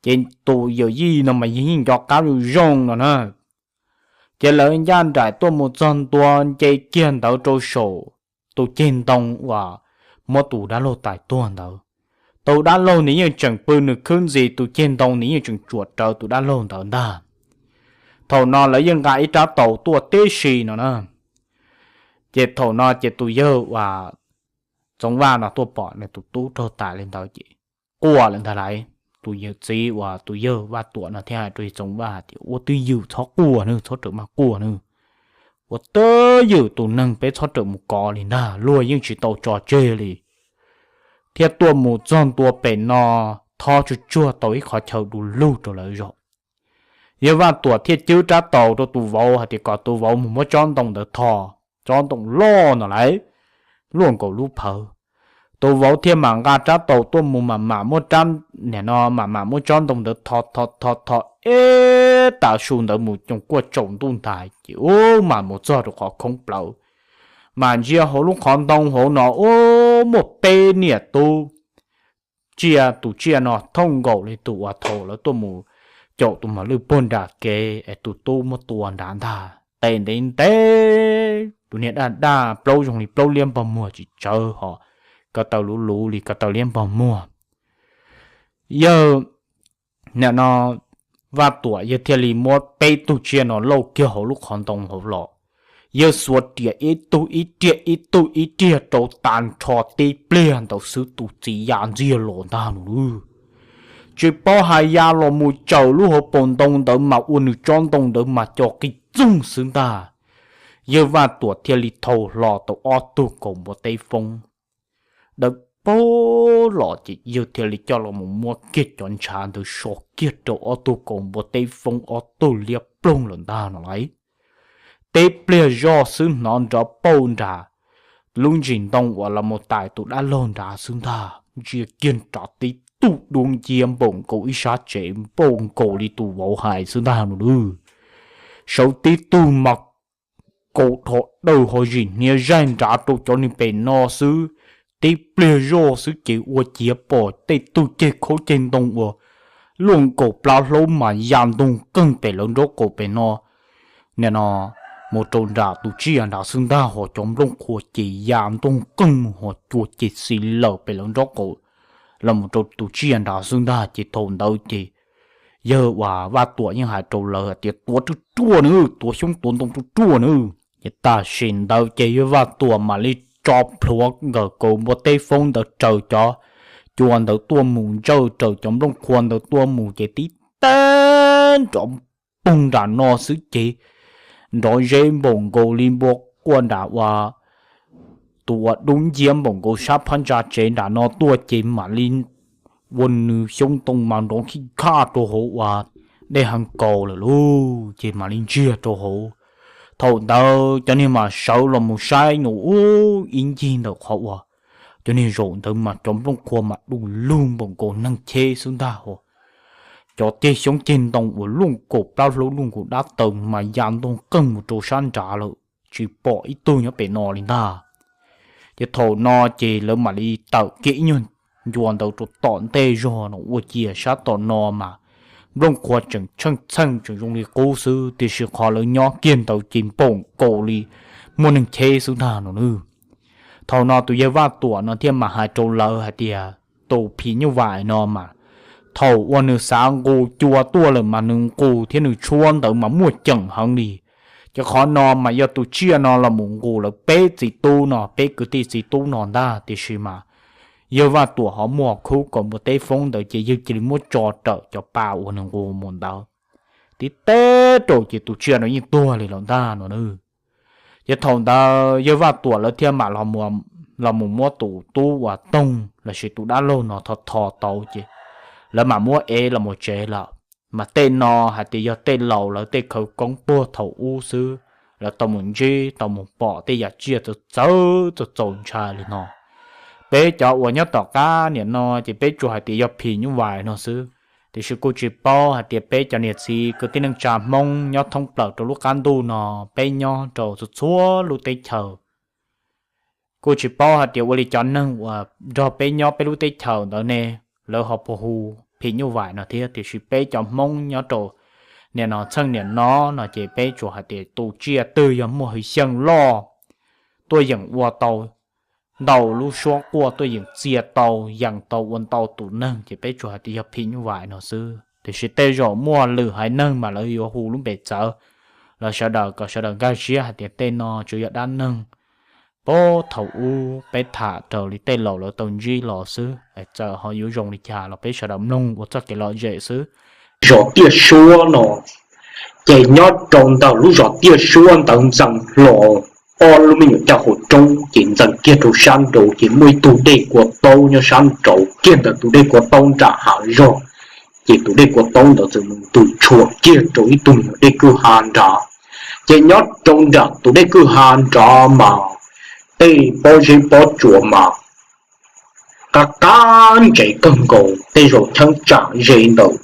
Ces tus yawm yij no mas yawg yeej nco qab zoo zoo no na. Ces lawv ncaj nraim tuaj mus txog ntua nce kiag ntawd rau saum tus ceg ntoo uas muab tus dab laug tais tuag ntawd. Tus dab laug nws yeej tseem pw nws khwb ntxiv tus ceg ntoo, nws yeej tseem tsuam rawv tus dab laug ntawd ntag. Thaum no lawv yeej nqa ib rab taus tuaj tib si no na. Ces thaum no ces tus yawg uas Txoov Vaj no tuaj pom nws tus tub raug tas li ntawd ces quaj lawm ntag lauj. Tus yawm txiv uas tus yawg Vaj Tuam no thiaj hais rau yawg Txoov Vaj tias, Ua twj ywm txhob quaj nawb, txhob rawm maj quaj nawb. Ua twj ywm tus neeg peb txhob rawm mus kov li ntag, luag yeej tsis tau tso tseg li. Thiaj tuaj mus txog ntua pem no, thob tsuag tsuag tau ib qhov chaw du lug rau lawv zaum. Yawg Vaj Tuam thiaj cwb rab taus rau tus vauv hais tias kom tus vauv mus muab tsob ntoo ntawd tho, tsob ntoo loj no lauj, luaj nkaus lub phawv. Tus vauv thiaj mam nqa rab taus tuaj mus mam mam muab rab, nim no mam mam muab tsob ntoo ntawd tho tho tho tho ib tas su ntawd mus coos kuaj tsaus ntuj ntais ces ub mam mus txog rau qhov khoob plaws. Mas ntsia hauv lub qhov ntoo hauv no ub muaj peb niam tub tsiaj, tus tsiaj no thooj nkaus li tus uas thaum lawv tuaj mus caum tus mos lwj puag nram kev es tus tub muab tua nrad ntag. Tes ntev ntev, tus niag daj daj, plaub zoo li plaub liab npog muag tsis tsawv ho ko taw luv luv li ko taw liab npog muag. Yawg, nim no Vaj Tuam yawg thiaj li muab peb tug tsiaj no lauj kiag hauv lub qhov ntoo hauv los. Yawg xuas riam ib tug ib riam ib tug ib riam rau tas nrho tib pliag ntawd xwb tus txiv ya ntxiag los ntag no lauj. Tsis paub hais ya los mus tsaws lub hauv paus ntoo ntawd mas ua nws tsob ntoo ntawd mas co qis txoog xwb ntag. Yawg Vaj Tuam thiaj li thau hlo tau ob tug kaus npua teb foob dawb paug los ces yawg thiaj li coj los mus muab kiag cov ntshav ntawd so kiag rau ob tug kaus npua teb foob ob tug liab ploog lawm ntag no lauj. Tib pliag zoj xwb hnov nrov pauj nram lub ntsis ntoo uas los mus tais tus dab laug nrad xwb ntag, ntsia kiag nrad tib tug dub nciab npaum nkaus ib sab tsev, npaum nkaus li tus vauv hais xwb ntag no lauj. Sawv tib tug mas kaus dhos dawm ho zim hniav zaig nrad rau cov niag pem no xwb. Tib pliag zoj xwb ces ua ciav pom tej tug ceg khaub ceg ntoo uas luaj nkaus plab hlaub mas ya ntog qeeg pem lawv nraub qaum pem no. Nim no mus rau nram tus tsiaj nrad xwb ntag ho cov nplooj qhuav ces ya ntog qeeg mus ho cua ces xis lawm pem lawv nraub qaum los mus rau tus tsiaj nrad xwb ntag ces thaum ntawd ces yawg uas Vaj Tuam yeej hais rau lawv hais tias tuav ruaj ruaj nawb, tuav xyoob tuav ntoo ruaj ruaj nawb. Ces tam sim ntawd ces yawg Vaj Tuam mam li tso plhuav nkawm kaus npua teb foob ntawd raws cov cua ntawd tuaj mus, ntsawj raws cov nplooj qhuav ntawd tuaj mus ces tib teg nrov poog nram no xwb ces nrov zeb npaum nkaus li npua quaj nram uas tus uas dub nciab npaum nkaus sab phab ntsa tsev nram no tuaj ces mam li ua nws xyoob ntoo mas nrov khij khaj rau hauv uas dej heev kaus lawm lauj, ces mam li ntsiag rau hauv. Thaum ntawd cov niag mas sawv los mus saib nws ub ib ncig ntawm qhov uas cov niag zaum ntawd mas cov nplooj qhuav mas du lug npaum nkaus neeg cheb xwb ntag ho. Cov ceg xyoob ceg ntoo uas luaj nkaus plab hlaub luaj nkaus dab taws mas ya ntog qeeg mus rau sab nrad lawm, tsis pom ib tug nyob pem no li ntag. Ces thaum no ces lawv mam li tawm kiag ib nyuag ncua ntawd rau tom ntej zog no ua ciav sab tom no mas nplooj qhuav tseem tsheej txheej tseem zoo li qub xwb, tiam sis qhov lawv nyob kiag ntawd ces npaum nkaus li muaj neeg cheb xwb ntag no nawb. Thaum no tus yawg Vaj Tuam no thiaj mam hais rau lawv hais tias tus phim nyuj vais no mas thaum uas nws xav nqus cua tuaj lawm mas nws nqus thiab nws tshuab ntawd mas muaj ceem heev li. Ces qhov no mas yog tus tsiaj no los mus nqus lawv peb txiv tub no, peb kwv tij txiv tub no ntag, tiam sis mas yawg Vaj Tuam ho muaj khub kaus npua teb foob ntawd ces yawg cia li muab tso rawm cov pa uas nws nqus mus ntawd. Tib teg rau ces tus tsiaj no yeej tuag li lawm ntag no nawb. Ces thaum ntawd yawg Vaj Tuam lawv thiaj mam los mus muab tus tub uas Toog lossis tus dab laug no tho tho tau ces lawv mam muab ev los mus tsev lawm. Mas tej no hais tias yog tej laus lawv tej khawv koob puag thaum ub xwb, lawv tau mus ntsib tau mus pom tej yam tsiaj txawv txawv txaus txaus ntshai li no. Peb cov uas nyob tom qab nim no ces peb tsuas hais tias yog phim nyuj vais no xwb, tiam sis kuj tsis paub hais tias peb cov niam txiv kwv tij neej tsa Hmoob nyob thoob plaws rau lub qab ntuj no, peb nyob rau txhua txhua lub teb chaws, Kuj tsis paub hais tias ua li cov neeg uas nrog peb nyob peb lub teb chaws ntawd ne, lawv ho puas hu phim nyuj vais no thiab, tiam sis peb cov Hmoob nyob rau niam no txheej niam no no ces peb tsuas hais tias tus tsiaj twg yog muaj hwj xyeej loj, tuaj yeem ua tau ntau lub suab quaj, tuaj yeem txia tau, yeem tau ua ntau tus neeg, ces peb tsuas hais tias yog phim nyuj vais no xwb. Tiam sis tej zaum muaj lwm haiv neeg mas lawv yuav hu lub npe txawv. Los sawv daws kom sawv daws nkag siab hais tias tej no tsuas yog dab neeg puag thaum ub peb tham raws li tej laus lawv tau ntsib los xwb. Txawm ho yuav zoo li cas los peb sawv daws mloog ua txoj kev lom zem xwb. Zos Tiaj Suab no, ces nyob rau ntawm lub zos Tiaj Suab ntawd ntxeev hlo ob lub me nyuam caj hauv roob ces ntxeev kiag rau sab nraud ces muaj ib tug dej kua taub nyob sab nraud kiag ntawm tus dej kua taub nram hav zog. Ces tus dej kua taub ntawd txawm mus ntws tshuam kiag rau ib tug me nyuam dej kwj ha nrad. Ces nyob rau nram tus dej kwj ha nrad mas tej pob zeb pob tsuas mas qab qab ntsev kawg nkaus, tej zaum cheeb tsam ze ntawm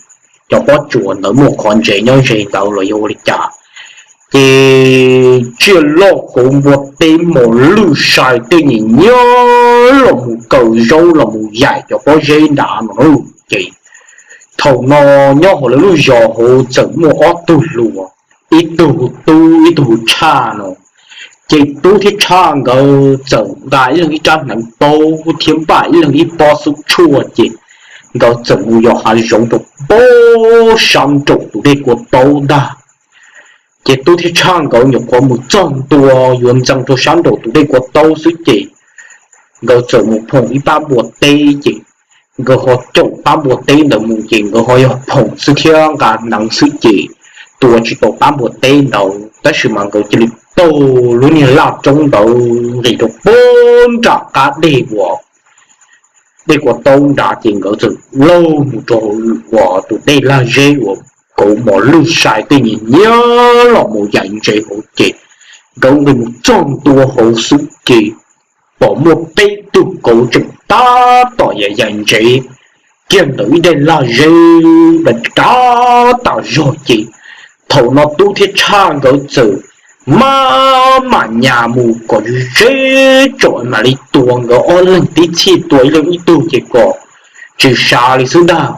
cov pob tsuas ntawd muaj qhov ntsev nyob ze ntawd los yog ua li cas. Ces tsiaj loj kauv npua teb mos lwj sai tej nyiam nyiab los mus kaw zaub los mus yaim cov pob zeb nrad no. Ces thaum no nyob hauv lawv lub zos hauv txawm muaj ob tug hluas, ib tug hu Tub ib tug hu Tshaj no. Ces Tub thiab Tshaj nkawd txawm nqa ib leeg ib rab hneev taub thiab npaj ib leeg ib pob xub tshuaj ces nkawd txawm mus yos hav zoov rau pem sab nraum tus dej kua taub ntag. Ces Tub thiab Tshaj nkawd nyuam qhuav mus txog ntua yuav ntxeev rau sab nraum tus dej kua taub xwb ces nkawd txawm mus phoom ib pab npua teb ces nkawd ho caum pab npua teb ntawd mus ces nkawd ho yog phoom xwb thiab nqa hneev xwb ces tua tsis tau pab npua teb ntawd tab sis mas nkawd cia li taug lub niag laj roob ntawd nqis rau pem nram qab dej uas dej kua taub nrad ces nkawd txawm laug mus rau uas tus dej lag zeb uas kauv mos lwj sai tej nyiam nyiab los mus yaim ntsev hauv ces nkawd nqis mus txog ntua hauv xwb ces pom muaj peb tug kauv tseem tab tom yaim yaim ntsev kiag ntawm ib daim lag zeb ntawd rab tas zog ces thaum no Tub thiab Tshaj nkawd txawm maj mam nyas mus kom ze tsom mam li tua nkawd ob leeg tib txhij tua ib leeg ib tug ces kom tsis sav li xwb ntag.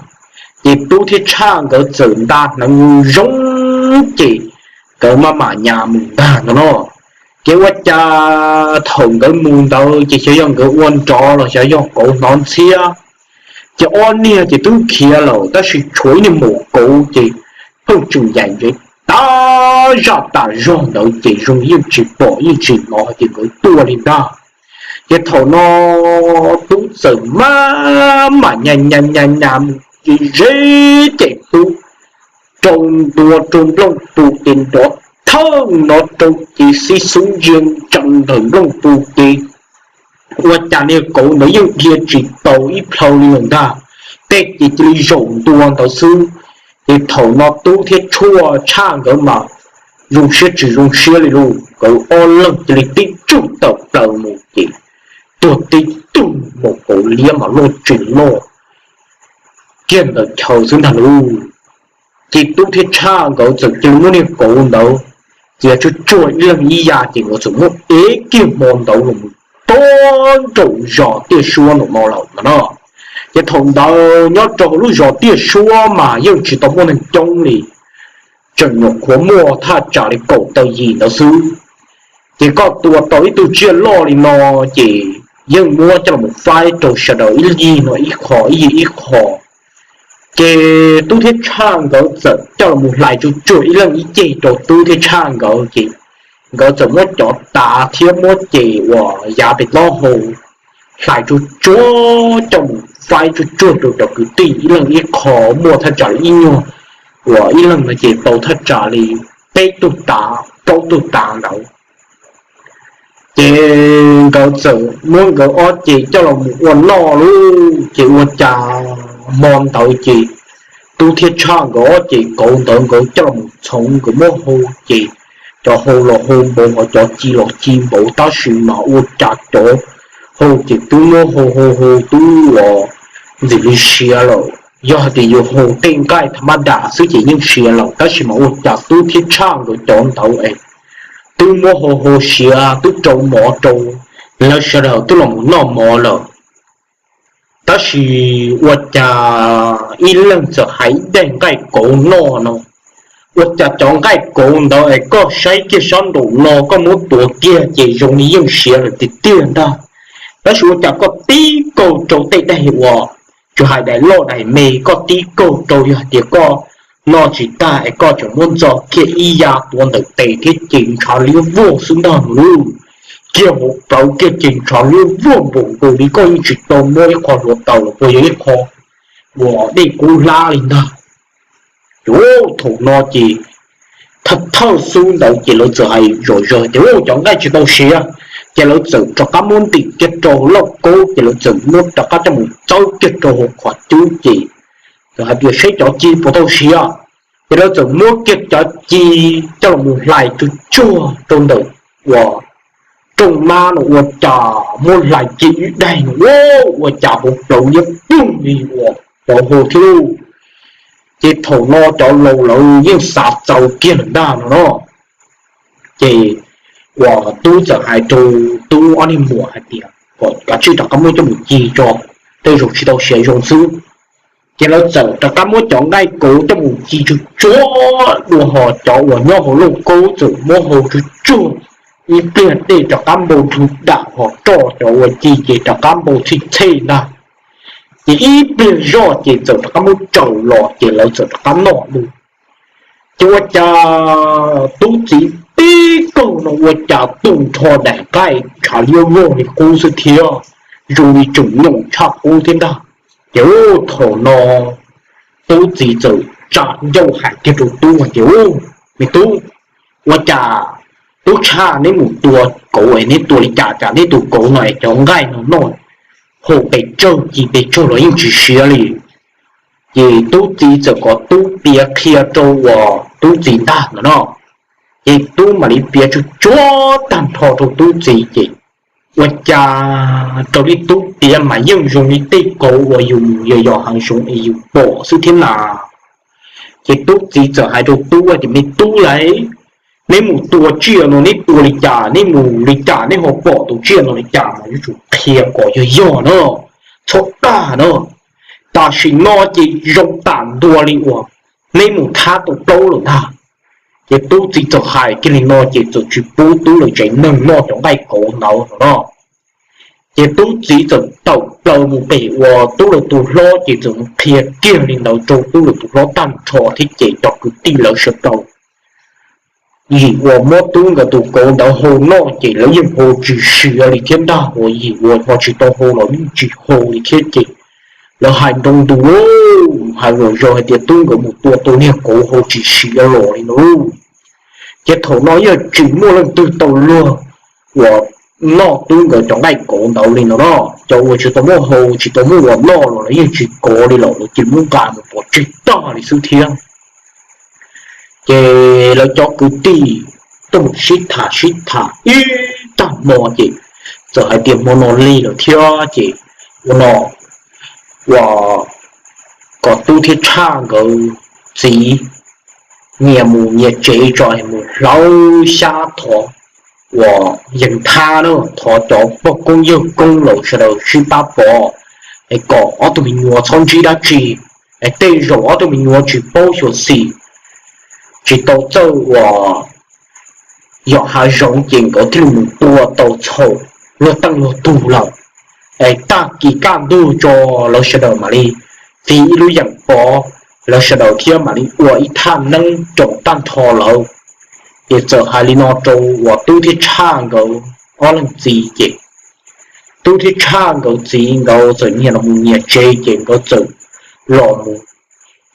Ces Tub thiab Tshaj nkawd txawm nta hneev zoo ces nkawd maj mam nyas mus ntag no no. Ces ua cas thaum nkawd mus ntawd ces xyov yog nkawd ua nrov los xyov yog kauv hnov ntxhiab, ces ob niag ces twb khiav lawm tab sis tshuav ib niag maum kauv ces pheej tseem yaim ntsev tas zaj tas zog ntawd ces zoo yeej tsis pom yeej tsis hnov ces nkawd tuaj li ntag. Ces thaum no Tub txawm maj mam nyas nyas nyas mus ces ze ces Tub rau ntua rau nplooj pus ces nrov thawj no rau ces xib xub ntsia ntsees ntawm nplooj pus ces ua cas niag kauv ntawd yeej dhia tsis tau ib plhaw li lawm ntag. Tej ces cia li zaum ntua ntawd xwb. Ces thaum no Tub thiab Tshaj nkawd mas zoo siab tsis zoo siab li lauj, nkawd ob leeg cia li tib tsuj tawm plaws mus ces tuag tib tug, maum kauv liab mas loj tsis loj kiag ntawd chaw xwb ntag lauj. Ces Tub thiab Tshaj nkawd txawm cia li muab niag kauv ntawd txiav tsuag tsuag ib leeg ib yav ces nkawd txawm muab ev kiag hmo ntawd los mus rau nraum zos Tiaj Suab nraum no lawm no. Ces thaum ntawd nyob rau hauv lub zos Tiaj Suab mas yeej tsis tau muaj neeg coob li, tseem nyuam qhuav muaj thaj tsam li kaum tawm yim ntawd xwb. Ces koj tua tau ib tug tsiaj loj li no ces yeej muab coj los faib rau sawv daws ib yig no ib qho ib yig ib qho. Ces Tub thiab Tshaj nkawd txawm coj los hlais tsuag tsuag ib leeg ib ceg rau Tub thiab Tshaj nkawd ces nkawd txawm muab cov tav thiab muab ces uas yav pem taub hau hlais tsuag tsuag coj mus faib tsuag tsuag rau cov kwv tij ib leeg ib qho, muaj thaj tsam li ib nyuag uas ib leeg no ces tau thaj tsam li peb tug tav plaub tug tav ntawd. Ces nkawd txawm muab nkawd ob ces coj los mus ua noj lauj. Ces ua cas hmo ntawd ces Tub thiab Tshaj nkawd ob ces kauv ntawd nkawd coj los mus txhoov nkawd muab hau ces cov hau los hau npaum ho cov ci los ci npaum tab sis mas ua cas cov hau ces twb muab hau hau hau twb uas ntxim li siav lawm. Yog hais tias yus hau tej nqaij tha mab das xwb ces yeej siav lawm tab sis mas ua cas Tub thiab Tshaj nkawd cov ntawd es twb muab hau hau siav twb rau mov rau Lawv sawv daws twb los mus noj mov lawm, tab sis ua cas ib leeg txawm hais ib daim nqaij kauv noj no. Ua cas cov nqaij kauv ntawd es koj saib kiag sab nraum no koj muab tuav kiag ces zoo li yeej siav lawm tiag tiag ntag. Tab sis ua cas koj tib kaug rau tej daim uas tsis hais daim loj daim me, koj tib kaug rau yog tias koj noj tsis tag es koj tseem muab ntxo kiag ib ya tuav ntawm tes thiab ces ntshav liab vog xwb ntag no lauj. Kiag hauv plawv kiag ces ntshav liab vog npaum nkaus li koj yeej tsis tau muab ib qho hluav taws los puas yog ib qho uas dej kub hlab li ntag. Ces thaum no ces thawj thawj xub ntawd ces lawv txawm hais zom zaws tias cov nqaij tsis tau siav, ces lawv txawm rov qab muab ntim kiag rau lauj kaub ces lawv txawm muab rov qab coj mus txawb kiag rau hauv qhov cub ces txawm hais tias seb cov ci puas tau siav. Ces lawv txawm muab kiag cov ci coj los mus hlais tsuag tsuag rau ntawm uas rooj mab no ua cas muab hlais kiag ib daim no ua cas hauv plawv liab ploog li uas pov hau thiab lauj. Ces thaum no cov laus lawv yeej xav txaus kiag lawm ntag no no. Ces uas tub txawm hais rau tub ob niag muam hais tias kom kav tsij rov qab muab coj mus ci tso, tej zaum tsis tau siav zoo xwb. Ces lawv txawm rov qab muab cov nqaij kauv coj mus ci tsuag tsuag dua hos cov uas nyob hauv lauj kaub txawm muab hau tsuag tsuag, ib pliag dej rov qab npau nrug dam hos roj cov uas ci ces rov qab npau txhij txhej ntag. Ces ib pliag zoj ces txawm rov qab muab tsaws los ces lawv txawm rov qab noj lawm. Ces ua cas tub txiv tib kaug no ua cas tu nrho daim nqaij ntshav liab vog li qub xwb thiab, zoo li tseem nyoos tshaj qub thiab ntag. Ces thaum no tub txiv txawm tsa ncauj hais kiag rau tub tias, Me tub, ua cas tub tshaj neb mus tua kauv es neb tua li cas cas neb tus kauv no es cov nqaij no noj hau pes tsawg ci pes tsawg los yeej tsis siav li? Ces tub txiv txawm kom tub piav qhia rau uas tub txiv ntag no no. Ces tub mam li piav tsuag tsuag tag nrho rau tub txiv ces ua cas raws li tub piav mas yeej zoo li tej kauv uas yus mus yos yos hav zoov es yus pom xwb thiab na. Ces tub txiv txawm hais rau tub tias, Me tub lauj, neb mus tua tsiaj no neb tua li cas, neb mus li cas neb ho pom tus tsiaj no li cas mas yuav tsum qhia kom yog yog na, txhob dag na. Tam sim no ces zoo tam ntua li uas neb mus thab tau plaub lawm ntag. Ces tub txiv txawm hais kiag li no ces txawm tsis pub tub lawv tsev neeg noj cov nqaij kauv ntawd no no. Ces tub txiv txawm tawm plaws mus pem uas tub lawv tus hlob ces txawm mus qhia kiag li ntawd rau tub lawv tus hlob tag nrho thiab ces cov kwv tij lawv sawv daws yim uas muab tub nkawd tus kauv ntawd hau noj ces lawv yeej hau tsis siav li thiab ntag, uas yim uas ho tsis tau hau los yeej tsis hau li thiab ces lawv hais nroo ntus, hais zom zaws hais tias tub nkawd mus tua tau niag kauv hau tsis siav los li no. Ces thaum no yeej tsis muaj leej twg tau luag uas noj tub nkawd cov nqaij kauv ntawd li no no. Cov uas tsis tau muaj hau tsis tau muaj uas noj los lawv yeej tsis kov li lawm, lawv cia li muab nqa mus pov tseg tag li xwb thiab. Ces lawv cov kwv tij tuaj mus sib tham sib tham ib tag hmo ces txawm hais tias hmo no lig lawm thiab ces ua no, uas kom tub thiab tshaj nkawd txiv nyias mus nyias tsev tso, mus hlawv xyab thov uas yees thab na, thov cov poj koob yawg koob laus sawv daws sib pab pov es kom ob tug me nyuam txhob ntsib dab tsi, es tej zaum ob tug me nyuam tsis paub xyuam xim, tsis tau txawj uas yos hav zoov ces nkawd thiaj li mus tua tau txhaum luag teej luag tug lawm. Es tag kis kaj ntug tso lawv sawv daws mam li fiv ib lub yeem pov, lawv sawv daws thiab mam li ua ib thaj neeb roos tag nrho lawv. Ces txawm hais li no rau uas tub thiab tshaj nkawd ob leeg txiv ces tub thiab tshaj nkawd txiv nkawd txawm nyias los mus nyias tsev ces nkawd txawm los mus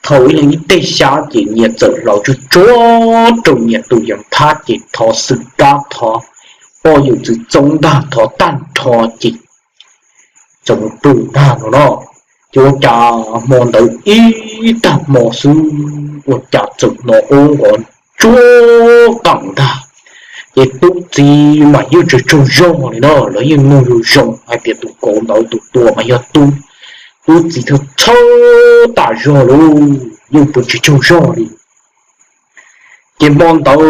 thau ib leeg ib teg xyab ces nyias txawm hlawv tsuag tsuag rau nyias tus yees thab ces thov xwm kab thov poj yawm txwv txoob ntag thov tag nrho ces txawm mus pw ntag no no. Ces ua cas hmo ntawd ib tag hmo xwb ua cas txawm hnov aub nqov tsuag qees ntag. Ces tub txiv mas yeej tsis tsaug zog li no, lawv yeej mloog zoo zoo hais tias tus kauv ntawd tus tua mas yog tub, tub txiv txhawj txhawj tas zog lauj, yeej pw tsis tsaug zog li. Ces hmo ntawd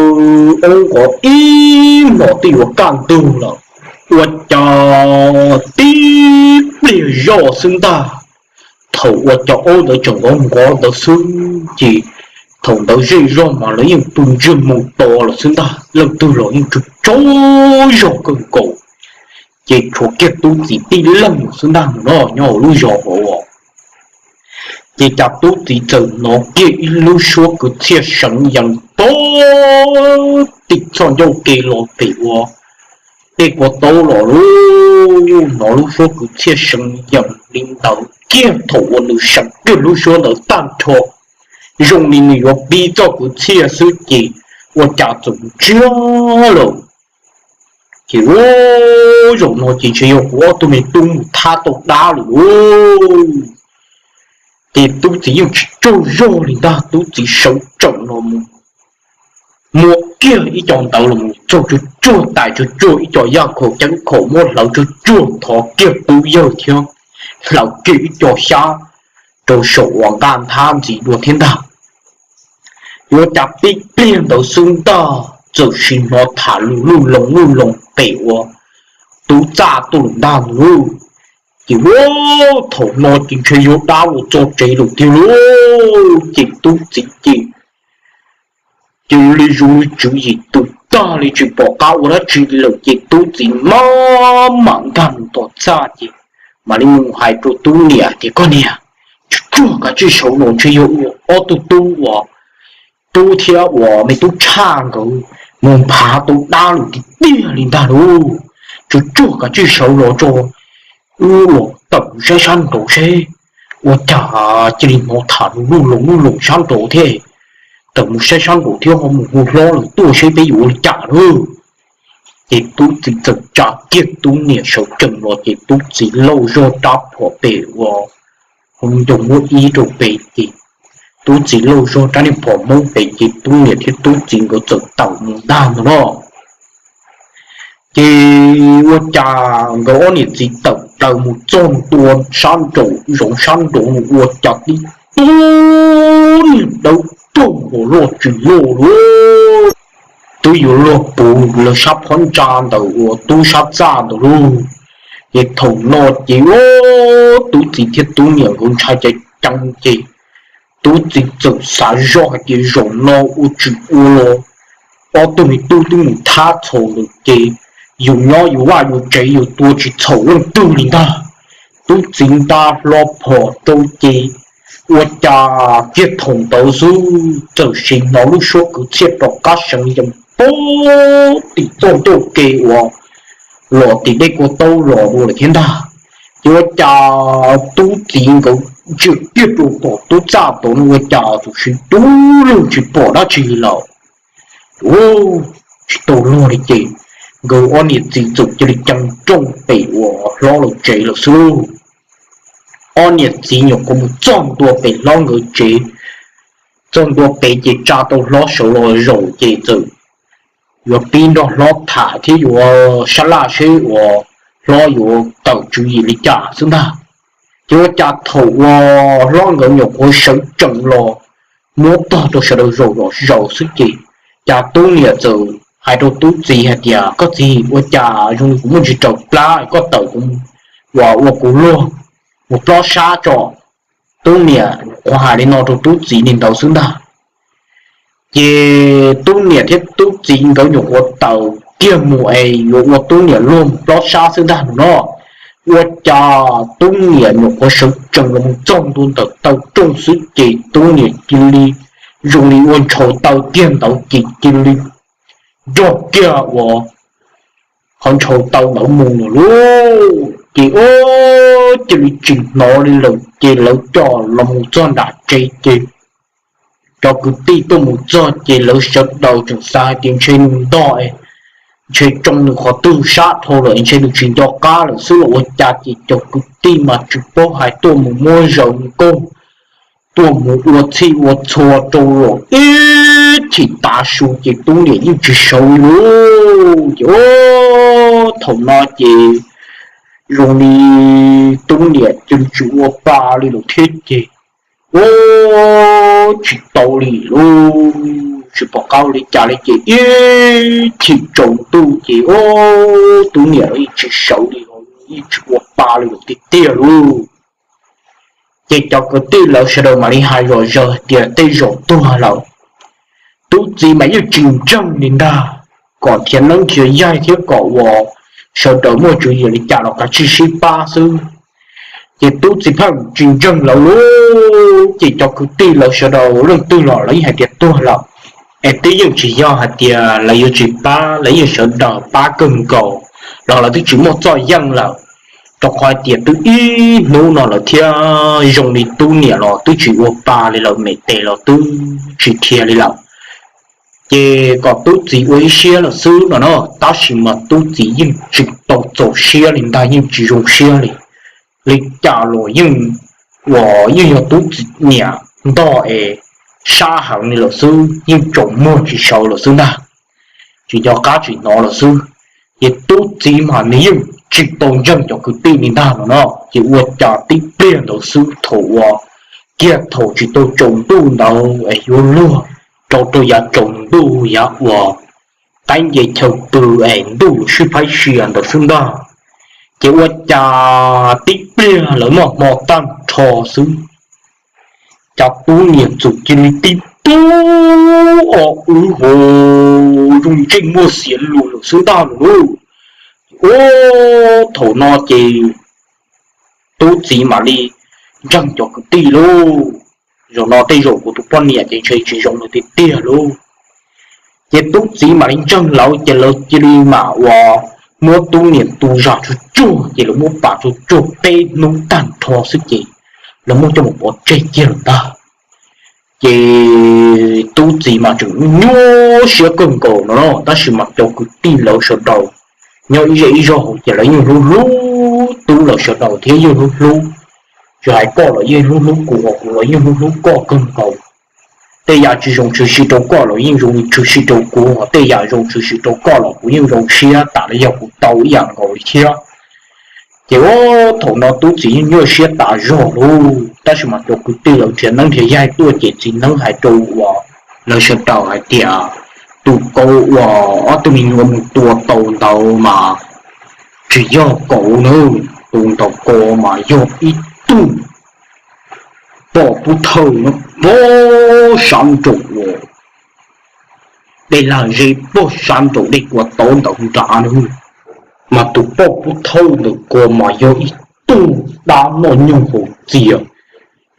aub nqov ib hmos twb yuav kaj ntug lawm, Ua cas tib pliag zoj xwb ntag, thaum uas cov aub ntawd tseem nqov nqov ntawd xwb ces thaum ntawd zej zog mas lawv yeej pw ntsiag mus to lawm xwb ntag, leej twg los yeej tsaug tsaug zog kawg nkaus. Ces tshuav kiag Tub Txiv tib leeg xwb ntag no nyob hauv lub zos hauv. Ces cas Tub Txiv txawm hnov kiag ib lub suab kwv txhiaj seev yees pag tim txoj ncauj ke los pem ua dej kua taub los lauj. Hnov lub suab kwv txhiaj seev yees li ntawd kiag thaum uas nws seev kiag lub suab ntawd tag nrho, zoo li nws yuav pib txoj kwv txhiaj xwb ces ua cas txawm ntsiag lawm. Ces ua zaum no ces ntshe yog kuv ob tug me tub mus thab tau dab lawm lauj. Ces Tub Txiv yeej tsis tsaug zog li ntag, Tub Txiv sawv tsees los mus muab kiag ib co ntawd los mus txog tsuag tsuag tais tsuag tsuag ib co yaj khaum ceeb khaum muab hlawv tsuag tsuag thov kiag pub yawg thiab hlawv kiag ib co xyab rau saum uas nqaj nthab ntxiv dua thiab ntag. Yuav cas tib pliag ntawd xwb ntag txawm sim hnov tham lus luj loos luj loos pem ua tub txaj tuaj lawm ntag lauj. Ces ua thaum no ces ntshe yog dab los txog tsev lawm tiag lauj. Ces Tub Txiv ces cia li zoo li tswv yim tus tag li tsis pom qab ua dab tsi lawm ces Tub Txiv maj mam nkag mus tom txaj ces mam li mus hais rau Tub niam tias, Koj niam, tsuag tsuag kav tsij sawv los, ntshe yog ob tug tub uas tub thiab uas me tub tshaj nkawd mus nphav tau dab lawm tiag tiag li ntag lauj. Tsuag tsuag kav tsij sawv los tso, wb los tawm mus saib sab nraud seb ua cas cia li hnov tham lus luj loos luj loos sab nraud thiab. Tawm mus saib sab nraud thiab ho mus hu hlob lawv tuaj seb peb yuav ua li cas lauj. Ces Tub Txiv txawm tsa kiag Tub niam sawv tsees los ces Tub Txiv lauj zog rab phom pem ua hauv ncoo muab ib rau pem ces Tub Txiv lauj zog rab niag phom hmoob pem ces Tub niam thiab Tub Txiv nkawd txawm tawm mus ntag ntag no. Ces ua cas nkawd ob niam txiv tawm plaws mus txog ntua sab nraum zoov sab nraud ua cas tib tug niag dawb paug uas loj tsis loj lauj, twb yuav luag puv lawv sab phab ntsa ntawm uas tub sab txaj ntawd lauj. Ces thaum no ces Tub Txiv thiab Tub niam nkawd ntshai ceev ceev ces Tub Txiv txawm xav zoj hais tias zaum no ua tsis ua los ob tug me tub twb mus thab txhaum lawm ces yus nyob yus vaj yus tsev yus tua tsis txhaum leej twg li ntag. Tub Txiv nta hlo phom rau ces ua cas kiag thaum ntawd xwb txawm sim hnov lub suab kwv txhiaj rov qab seev yees pag tim txoj ncauj ke uas los tim dej kua taub los dua lawm thiab ntag. Ces ua cas Tub Txiv nkawd ntsia kiag rau tom tub txaj tod no ua cas txawm sim dub lug tsis pom dab tsi li lawm. Tsis tau luag li ces nkawd ob niam txiv txawm cia li cees rooj pem uas hlob lawv tsev lawm xwb lauj. Ob niam txiv nyuam qhuav mus txog ntua pem hlob nkawd tsev, txog ntua pem ces tsa tau hlob sawv los zaum ces txawm yuav pib nrog hlob tham thiab yuav sab laj seb uas hlob yuav tawm tswv yim li cas xwb ntag. Ces ua cas thaum uas hlob nkawd nyuam qhuav sawv tsees los muab tog rau sawv daws zaum los zaum xwb ces cas tub niam txawm hais rau tub txiv hais tias, Koj txiv, ua cas zoo li kuv muaj ntsis raws plab, koj tawm kuv uas ua kuv luag mus plob sab tso. Tub niam nyuam qhuav hais li no rau tub txiv li ntawd xwb ntag. Ces tub niam thiab tub txiv nkawd nyuam qhuav tawm kiag mus es yuav ua tub niam luag mus plob sab xwb ntag no. Ua cas tub niam nyuam qhuav sawv tsees los mus txog ntua ntawm taw rooj xwb ces tub niam cia li zoo li ua ntshaus taw kiag ntawd ces cia li nrog kiag uas qhov ntshaus taw ntawd mus lawm lauj. Ces ua cia li tsis hnov li lawm ces lawv coj los mus txog nram tsev ces cov kwv tij tuaj mus txog ces lawv sawv daws tseem xav hais tias ntshe nws ntog, ntshe tsoo nws qhov twg sab dhau lawm ntshe nws tsis nco qab lawm xwb los ua cas ces cov kwv tij mas tsis paub hais tuaj mus muab zaws nkauj, tuaj mus ua txhij ua txhua rau los ib chim tav su ces tub niam yeej tsis sawv li lauj. Ces thaum no ces zoo li tub niam cia li tsis ua pa li lawm thiab ces ua tsis tau li lauj, tsis pom qab ua li cas li ces ib chim tsaus ntuj ces tub niam los yeej tsis sawv li, yeej tsis ua pa li lawm tiag tiag lauj. Ces cov kwv tij lawv sawv daws mam li hais zom zaws hais tias tej zaum tuag lawm, tub txiv mas yeej tsis ntseeg li ntag, kom nrhiav neeb nrhiav yaig thiab kom uas sawv daws muaj tswv yim li cas los kav tsij sib pab xwb. Ces tub txiv pheej tsis ntseeg lawv lauj. Ces cov kwv tij lawv sawv daws leej twg los lawv yeej hais tias tuag lawm, es twb yeej tsis yog hais tias lawv yuav tsis pab, lawv yeej sawv daws pab kawg nkaus los lawv twb tsis muaj txoj yeej lawm, rau qhov hais tias twb ib hnub no lawm thiab zoo li tub niam los twb tsis ua pa li lawm, me tes los twb tsis dhia li lawm. Ces kom tub txiv ua ib siab lawm xwb no na, tab sis mas tub txiv yeej tsis tau txaus siab li ntag, yeej tsis zoo siab li. Li cas los yeej, uas yeej yog tub txiv niam ntog es sab heev li lawm xwb, yeej tsaus muag tsis sawv lawm xwb ntag, tsis nco qab tsis hnov lawm xwb. Ces tub txiv mas nws yeej tsis tau ntseeg cov kwv tij li ntag no no. Ces ua cas tib pliag ntawd xwb thaum uas kiag thaum tsis tau tsaus ntuj ntawd es yuav luag rau rau yav tsaus ntuj yav uas qaib nce chaw pw es ntuj sib phaib sia ntawd xwb ntag, ces ua cas tib pliag lawv noj hmo tag nrho xwb, cas tub niam txawm cia li tib tug o wb ho zoo ntsej muag xiav lus lawm xwb ntag lauj. Ua thaum no ces tub txiv mam li ntseeg cov kwv tij lauj, zaum no tej zaum kuv tus poj niam ces ntshe tsis zoo lawm tiag tiag lauj. Ces tub txiv mam li ntseeg lawv, ces lawv cia li mam uas muab tub niam tu zam tsuag tsuag, ces lawv muab pam tsuag tsuag peb hnub tag nrho xwb ces lawv muab coj mus pov tseg kiag lawm ntag. Ces tub txiv mas tseem nyuaj siab kawg nkaus no, tab sis mas cov kwv tij lawv sawv daws nyob ib zej ib zog hauv ces lawv yeej hlub hlub tub lawv sawv daws thiab yeej hlub hlub, tsis hais koj los yeej hlub hlub kuv, kuv los yeej hlub hlub koj kawg nkaus. Tej yam tsis zoo tshwm sim rau koj los yeej zoo tshwm sim rau kuv, tej yam zoo tshwm sim rau koj los kuv yeej zoo siab tas li yog kuv tau ib yam nkaus li thiab. Ces ua thaum no tub txiv yeej nyuaj siab tas zog lauj, tab sis mas cov kwv tij lawv nrhiav neeb nrhiav yaig tuaj ces txiv neeb hais rau uas lawv sawv daws hais tias tus kauv uas ob tug me nyuam mus tua tau ntawd mas tsis yog kauv na, tus ntawd ko mas yog ib tug poj pub thawj no, pog sab nraum uas dej lag zeb, pog sab nraum dej kua tau ntawd nrad na. Mas tus poj pub thawj ntawm ko mas yog ib tug dab noj nyoog haus txias,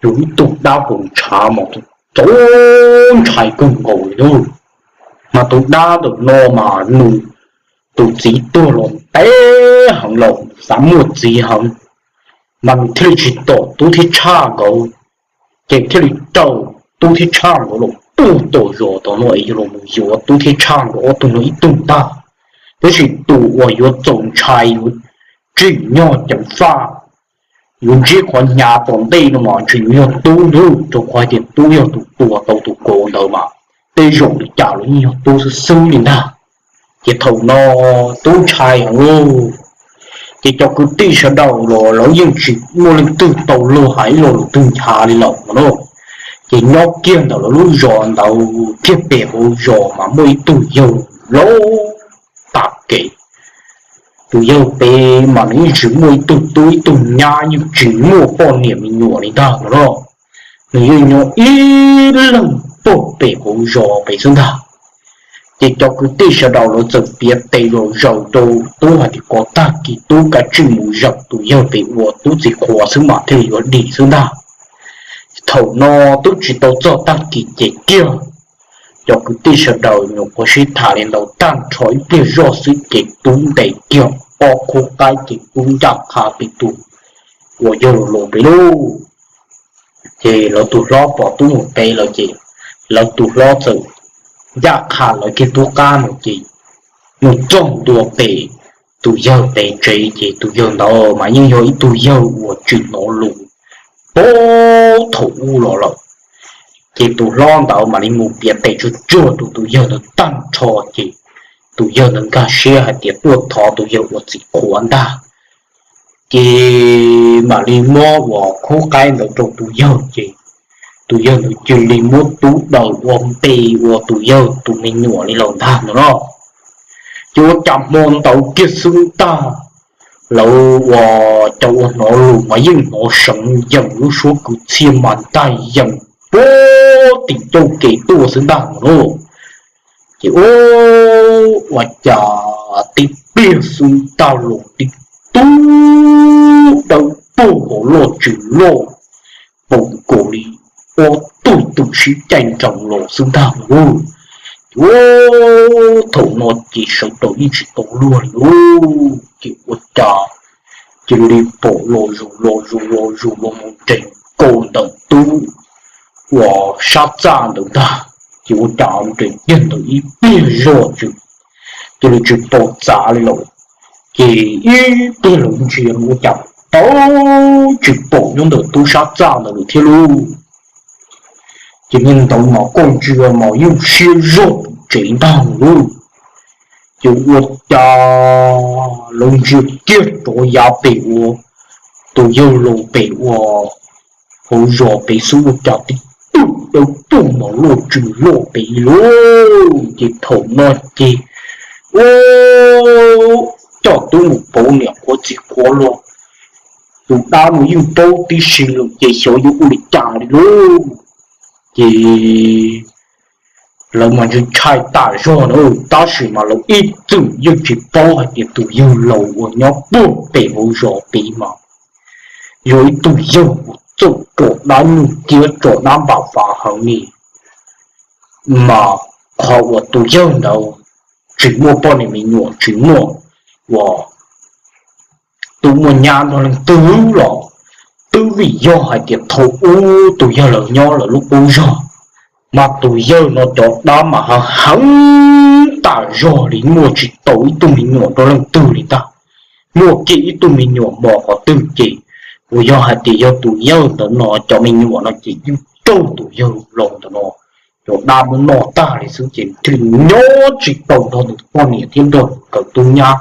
yog ib tug dab haus ntshav mas txaus ntshai kawg nkaus li. Mas tus dab ntawm no mas nws tus txiv tuag los ntev heev los xav muaj txiv heev, mas nws thiaj li tsis tom tub thiab tshaj nkawd, ces thiaj li raws tub thiab tshaj nkawd los puag tom zos tom no es yog los mus yuav tub thiab tshaj nkawd ob tug no ib tug ntag. Tab sis tus uas yuav txaus ntshai yuav tsim nyog ceev faj, yuav ntsib qhov hnyav tom ntej no mas ntshe yuav yog tub ntag, rau qhov hais tias tub yog tus tua tau tus kauv ntawd mas tej zaum li cas los yeej yog tub xwb xwb li ntag. Ces thaum no tub ntshai heev lauj, ces cov kwv tij sawv daws los lawv yeej tsis muaj leej twg tau luag hais ib lo lus twg nchav li lawm no na. Ces nyob kiag ntawm lawv lub zos ntawd kiag pem hauv zos mas muaj ib tug yawg laus tas kev. Tus yawg pem mas nws yeej tsis muaj ib tug tub ib tug nyab, yeej tsis muaj poj niam me nyuam li ntag no na. Nws yeej nyob ib leeg pog pem hauv zos pem xwb ntag. Ces cov kwv tij sawv daws lawv txawm piav tes zom zaws rau tub hais tias kom tag kis tub kav tsij mus zaum tus yawg pem uas tub txiv qhuas xwb mas thiaj li yuav dim xwb ntag. Thaum no twb tsis tau txog tag kis ces kiag cov kwv tij sawv daws nyuam qhuav sib tham li ntawd tag nrho ib pliag zoj xwb ces tub ntes kiag ob khub qaib ces tub ncaj qha pem tus uas yawg los pem lauj. Ces lawv tus hlob pom tub mus pem lawm ces lawv tus hlob txawm ncaj qha lawv kiag tub qab no ces mus txog ntua pem tus yawg pem tsev ces tus yawg ntawd mas yeej yog ib tug yawg uas tsis hnov lus puag thaum ub los lawm. Ces tus hlob ntawd mam li mus piav tes tsuag tsuag rau tus yawg ntawd tag nrho ces tus yawg ntawd nkag siab hais tias tuaj thov tus yawg ua txiv qhuav ntag. Ces mam li muab ua khub qaib ntawd rau tus yawg ces tus yawg ntawd cia li muab tub daws ua npe ua tus yawg tus me nyuam li lawm ntag no no. Ces ua cas hmo ntawd kiag xwb ntag, lawv ua cov ua hnov lus mas yeej hnov seev yees, lub suab kwv txhiaj mas ntag yees puag tim ncauj kev tuaj xwb ntag no. Ces ua cas tib pliag xwb ntag los tib tug dawb paug hauv loj tsw loj, paum nkaus li ob tug twm sib caij nroos los xwb ntag lauj. Ces thaum no ces sawv daws yeej tsis tau luag li lauj. Ces ua cas cia li pom los zus los zus los zus los mus nres nkaus ntawm tub uas sab txaj ntawd ntag. Ces ua cas nres kiag ntawd ib pliag zoj tsw, cia li tsis pom txav li lawm. Ces ib pliag lawv ntsia ua cas tau tsis pom nyob ntawm tub sab txaj ntawd lawm thiab lauj. Ces niag ntawd mas koj ntsia mas yeej siab zog pum tsev ntag lauj. Ces ua cas lawv ntsia kiag rov yav pem ua, tus yawg laus pem ua hauv zos pem xwb ua cas tib tug dawb paug mas loj tsw loj pem lauj. Ces thaum no ces ua coj tub mus pauv niam qhuav txiv qhuav los, tus dab no yeej paub tib si lawm ces xyov yuav ua li cas li lauj. Ces lawv mas ntshai ntshai tas zog na, tab sis mas lawv ib txwm yeej tsis paub hais tias tus yawg laus uas nyob puag pem hauv zos pem mas yog ib tug yawg uas txawj tso dab nyuj ciab tso dab npam fav heev li. Mas qhov uas tus yawg ntawd tsis muaj poj niam me nyuam tsis muaj uas tus muaj nyab nrog leej twg los twb vim yog hais tias thaum ub tus yawg laus nyob lawv lub qub zog, mas tus yawg no cov dab mas heev heev tas zog li, muaj tsis tau ib tug me nyuam nrog leej twg li ntag. Muaj kiag ib tug me nyuam mos qhov twg ces uas yog hais tias yog tus yawg ntawd no cov me nyuam no ces yeej raug tus yawg laus ntawd no cov dab muab noj tag li xwb ces thiaj li nyob tsis tau nrog nws poj niam thiab nrog nkawd tub nyab,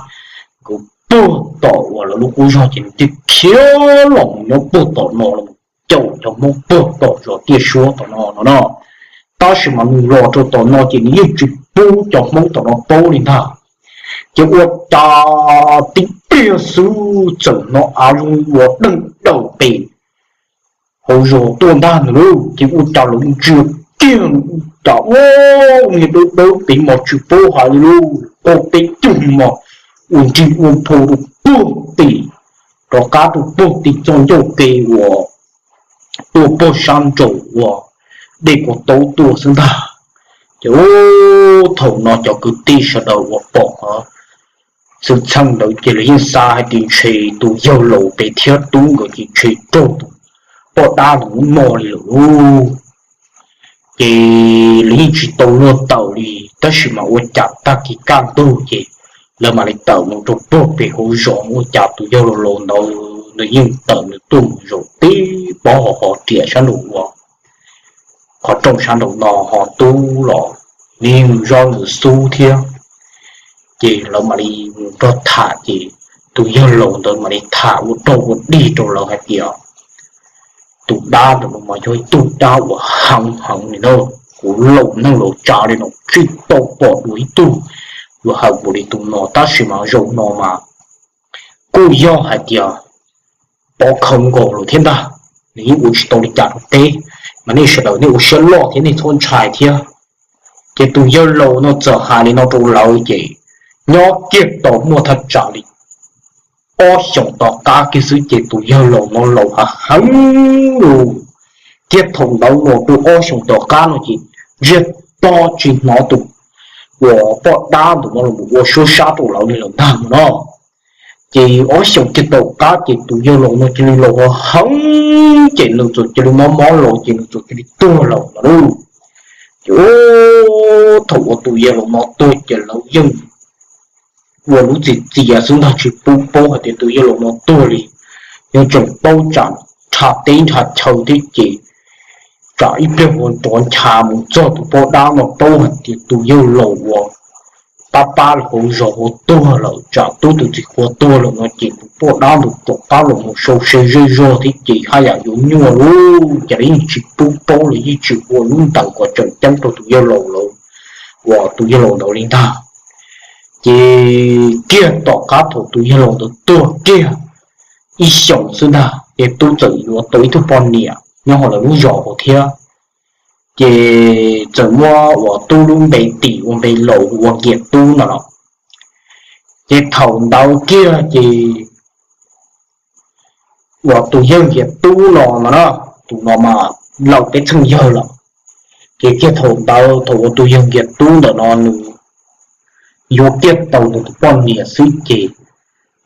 nkawd puag tom uas lawv lub qub zog ces nws thiaj khiav los mus nyob puag tom no los caum cov Hmoob puag tom zos Tiaj Suab tom no no no. Tab sis mas nws los rau tom no ces nws yeej tsis pub cov Hmoob tom no paub li ntag. Ces ua cas tib pliag xwb txawm hnov av zoo li ua deeg daws pem hauv zos tuaj ntag nws lauj. Ces ua cas lawv ntsia kiag cas ua niag dawb dawb pem mas tsis paub hais li lauj, qaug peb cug mos ua nrig ua nphau rau puag tim, rov qab rau puag tim txoj ncauj ke uas tuaj puag sab nraum uas dej Kaus Taub tuaj xwb ntag. Ces thaum no cov kwv tij sawv daws uas pom qhov xwm txheej ntawd ces lawv yeej xav hais tias ntshe tus yawg laus pem thiab tub nkawd ces ntshe raug tus poj dab ntawd muab noj li lawm lauj. Ces lawv yeej tsis tau luag tawm li, tab sis mas ua cas tag kis kaj ntug ces lawv mam li tawm mus rau puag pem hauv zos, ua cas tus yawg laus laus ntawd nws yeej tawm nws tuaj mus zaum tib pob ho ho riam sab nraum ua qhov rooj sab nraum no ho tub los nws yeej mus zov nws xub thiab. Ces lawv mam li mus nrog tham ces tus yawg laus ntawd mam li tham ua rau ua dig rau lawv hais tias tus dab ntawm no mas yog ib tug dab uas heev heev li na. Kuv laus neeg laus tsav li no tsis tau pom dua ib tug uas heev npaum li tus no, tab sis mas zaum no mas kuj yog hais tias pov khawv nkaus lawm thiab ntag. Nws yeej ua tsis tau li cas rau peb, mas nej sawv daws nej ua siab loj thiab nej txhob ntshai thiab. Ces tus yawg laus no txawm hais li no rau lawv ces nyob kiag tau muaj thaj tsam li ob xyoos tom qab kiag xwb ces tus yawg laus no laus heev heev lawm. Thiab thaum ntawd los rau ob xyoos tom qab no ces ntsiag to tsis hnov tus uas poj dab ntawm no los ua suab sab rau lawv li lawm ntag no. Ces ob xyoos kiag tom qab ces tus yawg laus no cia li laus heev ces nws txawm cia li mob mob los ces nws txawm cia li tuag lawm no lauj. Ces thaum uas tus yawg laus no tuag ces lawv yeej ua lub txim txias xwb ntag, tsis pub paub hais tias tus yawg laus no tuag li. Yeej tseem paub tsam nrha teb nrha chaw thiab ces tsam ib pliag ua nrov ncha mus txog tus poj dab no paub hais tias tus yawg laus uas pab pab hauv zos ua tuag lawm, tsam tub tus txiv qhua tuag lawm no ces tus poj dab ntawd rov qab los mus sau se zej zog thiab ces haj yam yuav nyuaj lauj. Ces lawv yeej tsis pub paub, lawv yeej tsis ua lub ntees kom tseem ceeb rau tus yawg laus lawm, uas tus yawg laus ntawd li ntag. Ces kiag tom qab thaum tus yawg laus ntawd tuag kiag ib xyoos xwb ntag ces tub txawm yuav tau ib tug poj niam nyob hauv lawv lub zos hauv thiab. Ces txawm muab ua tub lub npe tim ua npe laus ua Nkias Tub no los. Ces thaum ntawd kiag ces uas tus yawg Nkias Tub no no na, tus no mas laus peb txheej yawg lawm. Ces kiag thaum ntawd thaum uas tus yawg Nkias Tub ntawm no nws yuav kiag tau nws tus poj niam xwb ces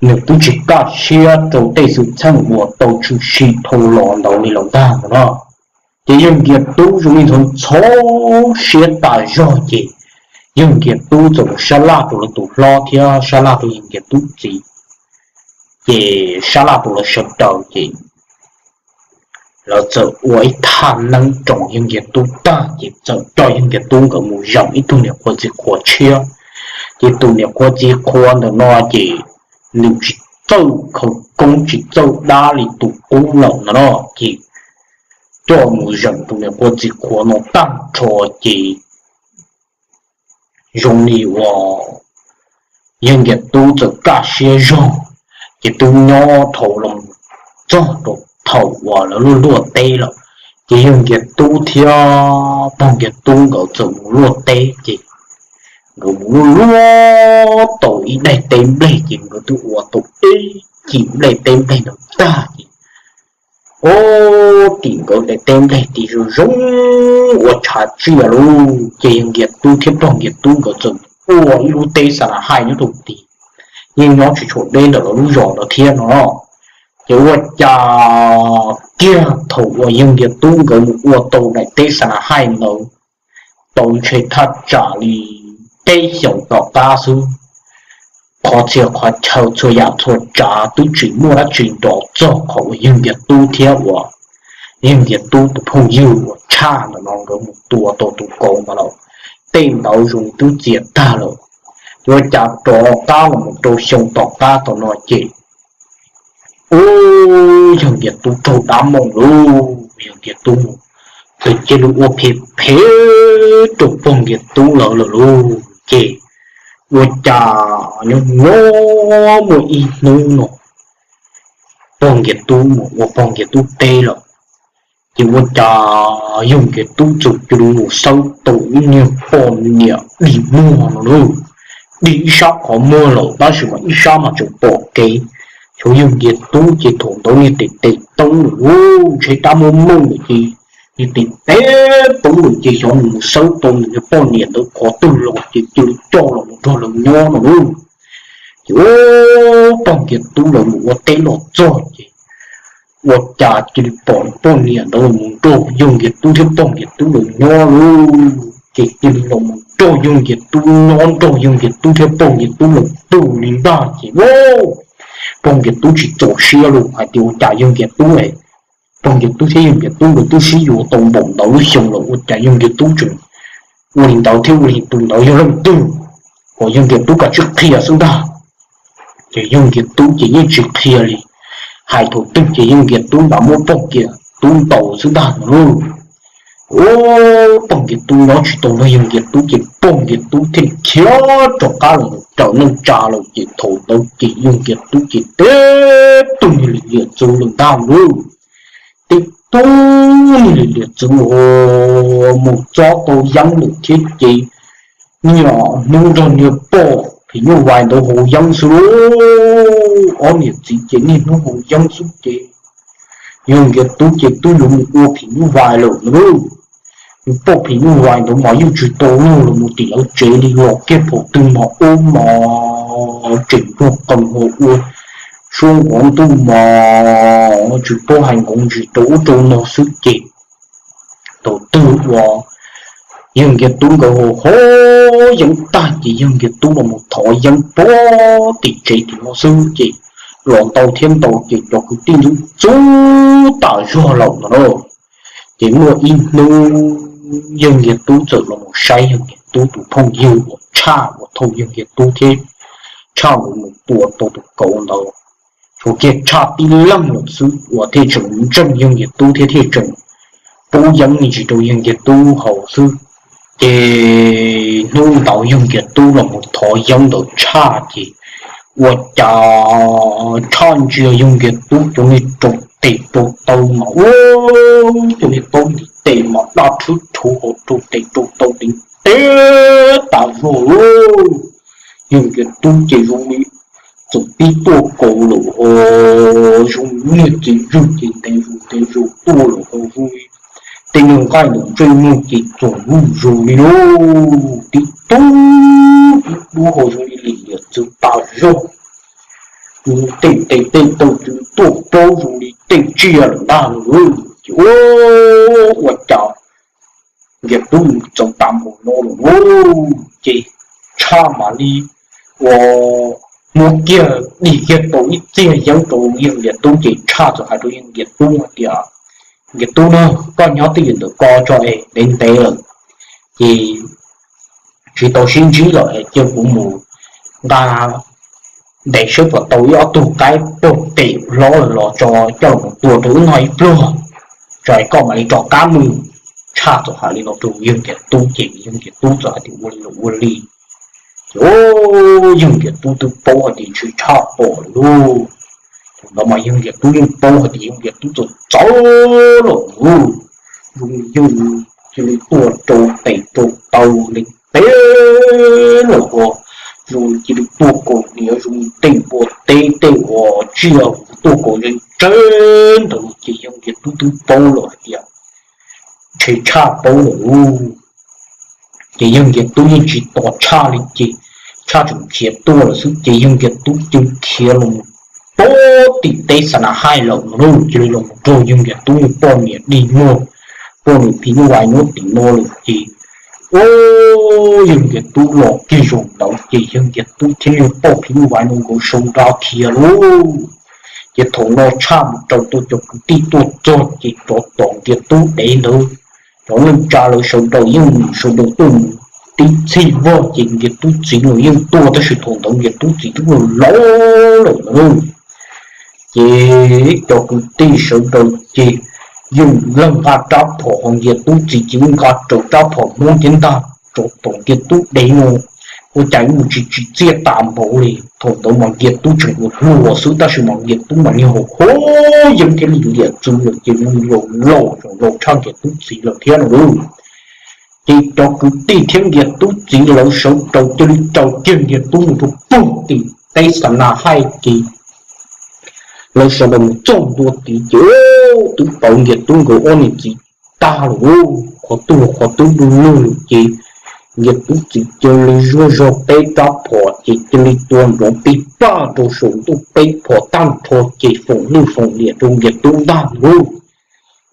nws twb tsis kaj siab rau tej xwm txheej uas tau tshwm sim dhau los ntawd li lawm ntag no na. Ces yawg Nkias Tub zoo li ntxhov ntxhov siab tas zog ces yawg Nkias Tub txawm mus sab laj rau lawv tus hlob thiab sab laj rau yawg Nkias Tub txiv, ces sab laj rau lawv sawv daws ces lawv txawm ua ib thaj neeb roos yawg Nkias Tub tag ces txawm coj yawg Nkias Tub nkawd mus zeem ib tug niam qhuav txiv qhuav tshiab. Ces tus niam qhuav txiv qhuav ntawm no ces nws tsis txawj khawv koob tsis txawj dab li tus qub lawm no no ces coj mus zeem tus niam qhuav txiv qhuav no tag nrho ces zoo li uas yawg Nkias Tub txawm kaj siab zog ces twb nyob dhau los txog rau thaum uas lawv luaj luaj teb lawm. Ces yawg Nkias Tub thiab pog Nkias Tub nkawd txawm mus luaj teb ces nkawd mus luaj luaj tau ib daim teb nplej ces nkawd twb ua tau ib cim nplej teb nplej ntawd tag ces ua tim nkawd daim teb nplej tim zoo zoo ua tshav tsiaj lauj. Ces yawg Nkias Tub thiab pog Nkias Tub nkawd txawm ua ib lub teb xa na haij nyob rau tid, yeej nyob tsis tshua deb ntawm lawv lub zos ntawd thiab no. Ces ua cas kiag thaum uas yawg Nkias Tub nkawd mus ua tau daim teb xa na haij ntawd tau ntshe thaj tsam li peb xyoos tom qab xwb, qhov txhia qhov chaw txhua yam txhua tsav twb tsis muaj dab tsi nrov txog qhov uas yawg Nkias Tub thiab uas yawg Nkias Tub tus phooj ywg uas tshaj ntawm no nkawd mus tua tau tus kauv ntawd lawm. Tej ntawd zoo twb txias tag lawm. Ua cas rov qab los mus rau xyoo tom qab tom no ces ub, yawg Nkias Tub raug dab mooj lauj, yawg Nkias Tub mus, tus cia li ua phem phem rau pog Nkias Tub lawv lawm lauj. Ces ua cas nyob nyob muaj ib hnub no pog Nkias Tub mus ua pog Nkias Tub teb lawm, ces ua cas yawg Nkias Tub txawm cia li mus xawb tau ib niag poj niam dig muag no lauj. Dig ib sab qhov muag lawm tab sis mas ib sab mas tseem pom kev. Xyov yawg Nkias Tub ces thaum ntawd niag tes tes toob lawm lauj, ntshe dab muaj mooj lawm ces niag tes tes toob lawm ces xyov nws mus xawb tau nws niag poj niam ntawd qhov twg los ces cia li coj los mus nrog lawv nyob no lauj. Ces ub, pog Nkias Tub lawv mus ua teb los txog ces ua cas cia li pom poj niam ntawd los nrog yawg Nkias Tub thiab pog Nkias Tub lawv nyob lauj. Ces cia li los nrog yawg Nkias Tub nyob, nrog yawg Nkias Tub thiab pog Nkias Tub lawv pw li ntag ces pog Nkias Tub tsis txaus siab lauj, hais tias ua cas yawg Nkias Tub, pog Nkias Tub thiab yawg Nkias Tub nkawd twb sib yuav tau npaum ntawd lub xyoo lawm ua cas yawg Nkias Tub tseem ua li ntawd thiab ua li tus ntawd yog leej twg, kom yawg Nkias Tub kav tsij qhia xwb ntag. Ces yawg Nkias Tub ces yeej tsis qhia li, hais thaum twg ces yawg Nkias Tub nrad muab pog Nkias Tub ntaus xwb ntag no lauj. Ub, pog Nkias Tub nyob tsis tau nrog yawg Nkias Tub ces pog Nkias Tub thiaj khiav rov qab los raws neej tsa lawm ces thaum ntawd ces yawg Nkias Tub ces teb tug niag li liam txwv lawm ntag lauj. Teb tug niag li liam txwv mus txob tau yeeb lawm thiab ces niaj hnub nrog niag poj phim nyuj vais ntawd haus yeeb xwb lauj. Ob niam txiv ces niaj hnub haus yeeb xwb ces yawg Nkias Tub ces twb yuav mus ua phim nyuj vais lawm lauj. Nws poj phim nyuj vais ntawd mas yeej tsis tau luag los mus tim lawv tsev li, los kiag thaum twg mas ub mas tseem nrog qees ho ua suab nqov ntuj mas tsis paub hais nqov ntsis rau ub rau no xwb ces thaum twg uas yawg Nkias Tub nkawd haus haus yeeb tag ces yawg Nkias Tub los mus thov yeeb puag tim tsev tim no xwb ces los ntau thiab ntau ces cov kwv tij ntxub ntxub tas zog lawm no na. Ces muaj ib hnub yawg Nkias Tub txawm los mus saib yawg Nkias Tub tus phooj ywg uas tshaj uas thaum yawg Nkias Tub thiab tshaj nkawd mus tua tau tus kauv ntawd, tshuav kiag tshaj tib leeg lawm xwb uas thiaj tseem ntseeg yawg Nkias Tub thiab thiaj tseem pub yeeb me ntsis rau yawg Nkias Tub haus xwb. Ces hnub ntawd yawg Nkias Tub los mus thov Yeeb ntawd tshaj ces ua cas tshaj ntsia yawg Nkias Tub cov niag rau tes rau taw mas ua cov niag taub ntiv tes mas daj rhwb rhuv hauv rau tes rau taw ntev tas zog lauj. Yawg Nkias Tub ces zoo li txawm pib tuaj kaus lawm ho zoo li niag txiv zwg ces ntev zus ntev zus tuaj lawm ho zoo li tej niag nqaij ntawm ntsej muag ces txoom luj zus li lauj, tib tug tib dub ho zoo li lim liam txwv tas zog. Tej tes tej taw ces tuaj plaub zoo li tej tsiaj lawm ntag lauj. Ces ua cas Nkias Tub txaus tas npaum no lawm lauj ces tshaj mam li ua muab kiag dig kiag tau ib txiag yeeb rau yawg Nkias Tub ces tshaj txawm hais rau yawg Nkias Tub hais tias, Nkias Tub na, koj nyob twj ywm ntawm ko tso es ntev ntev lawm ces tsis tau sib ntsib lawm es cia kuv mus nqa ntes saib puas tau ib ob tug qaib pog tes hlob lawm los tso coj los tua rau wb noj ib pluag tso es koj mam li rov qab mus. Tshaj txawm hais li no rau yawg Nkias Tub ces yawg Nkias Tub txawm hais tias ua li los ua li. Ces yawg Nkias Tub twb paub hais tias ntshe tshaj pom lawm lauj. Thaum ntawd mas yawg Nkias Tub yeej paub hais tias yawg Nkias Tub txawm txawv lawm lauj. Zoo li yawg cia li tuaj rau tes rau taw ntev ntev lawm ho zoo li cia li tuaj kaus hniav zoo li tej npua teb tej uas tsiaj tuaj kaus ze ntsev ntawd los ces yawg Nkias Tub twb paub lawm hais tias ntshe tshaj paub lawm lauj. Ces yawg Nkias Tub yeej tsis tos tshaj li ces tshaj tseem khiav tuaj lawm xwb ces yawg Nkias Tub cia li khiav los mus pem tim teb Xa Na Haij lawm no lauj. Cia li los mus nrog yawg Nkias Tub mus poj niam dig muag poj niam phim nyuj vais nyob tim no lawm ces ua yawg Nkias Tub los kiag zaum ntawd ces yawg Nkias Tub thiab niag poj phim nyuj vais no nkawd sau nra khiav lauj. Ces thaum no tshaj mus raws tau cov kwv tij tuaj txog ces rov tom Nkias Tub dev ntawd cov neej tsa lawv sawv daws yeej sawv daws tuaj mus tib txhij vog ces Nkias Tub txiv los yeej tuaj tab sis thaum ntawd Nkias Tub txiv twb laus laus lawm lauj. Ces cov kwv tij sawv daws ces yeej leej nqa rab phom ho Nkias Tub txiv ces yeej nqa raws rab phom Hmoob thiab ntag rov tom Nkias Tub dev no. Ua cas mus tsis tsim txiaj tas npaum li. Thaum ntawd mas Nkias Tub tseem ua hluas xwb tab sis mas Nkias Tub mas niag haus huab yeeb thiab lim liam txwv lawm ces mus laus laus tshaj Nkias Tub txiv lawm thiab no lauj. Ces cov kwv tij thiab Nkias Tub txiv lawv sawv daws cia li raws kiag Nkias Tub mus rau puag tim teb Xa Na Haij ces lawv sawv daws mus txog ntua tid ces twb pom Nkias Tub nkawd ob niam txiv tag lawm, qhov twg los qhov twb du lug lawm ces Nkias Tub txiv cia li zuaj zog peb rab phom ces cia li tua nrov pij paj rau saum ntuj peb phom tag nrho ces foom lwj foom liam rau Nkias Tub ntag lauj.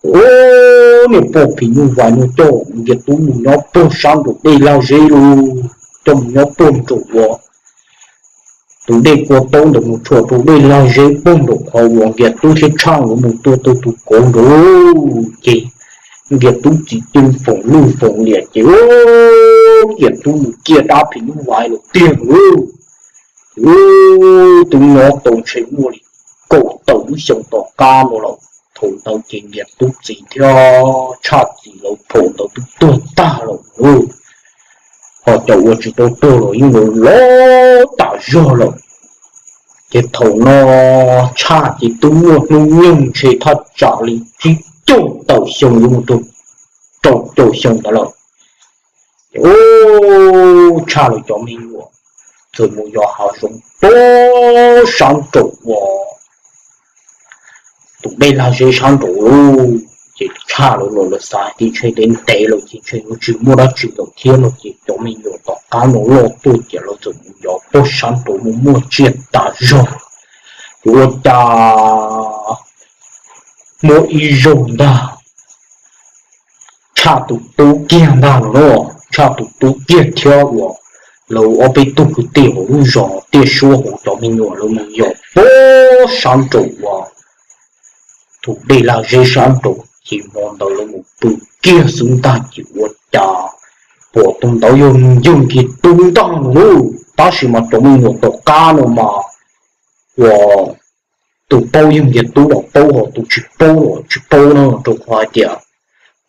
Ua niag poj phim nyuj vais no coj Nkias Tub mus nyob puag sab nraum dej lag zeb lauj, coj mus nyob puag nraum uas tus dej kua taub ntawd mus tshua rau dej lag zeb puag nraum qhov uas Nkias Tub thiab Tshaj nkawd mus tua tau tus kauv nraud lauj. Ces Nkias Tub txiv cia li foom lwj foom liam ces Nkias Tub mus ciaj dab phim nyuj vais lawm tiag lauj. Twb nyob tau ntshe muaj li kaum tawm lub xyoo tom qab no lawm. Thaum ntawd ces Nkias Tub txiv thiab Tshaj txiv lawv thaum ntawd twb tuag tag lawm lauj. Ho cov uas tsis tau tuag los yeej laus laus tas zog lawm. Ces thaum no Tshaj ces twb muaj hnub nyoog ntshe thaj tsam li tsib caug tawm xyoo yuav mus rau rau caum xyoo ntawd lawm. Ces Tshaj lawv cov me nyuam txawm mus yos hav zoov puag sab nraum uas tus dej lag zeb sab nraud lauj. Ces Tshaj lawv los lawv xav tias ntshe ntev ntev lawm ces ntshe yuav tsis muaj dab tsi lawm thiab no ces cov me nyuam tom qab no loj tuaj ces lawv txawm mus yos puag sab nraud mus muaj tsiaj tas zog. Ces ua cas muaj ib zaug ntag Tshaj tus tub kiag ntag no lauj, Tshaj tus tub kiag thiab uas lawv ob peb tug kwv tij hauv lub zos Tiaj Suab hauv cov me nyuam lawv mus yos puag sab nraum uas tus dej lag zeb sab nraud ces hmo ntawd lawv mus pw kiag xwb ntag ces ua cas pom tus ntawd yog yawg Nkias Tub ntag no lauj. Tab sis mas cov me nyuam tom qab no mas uas tus paub yawg Nkias Tub los paub ho tus tsis paub los tsis paub na rau qhov hais tias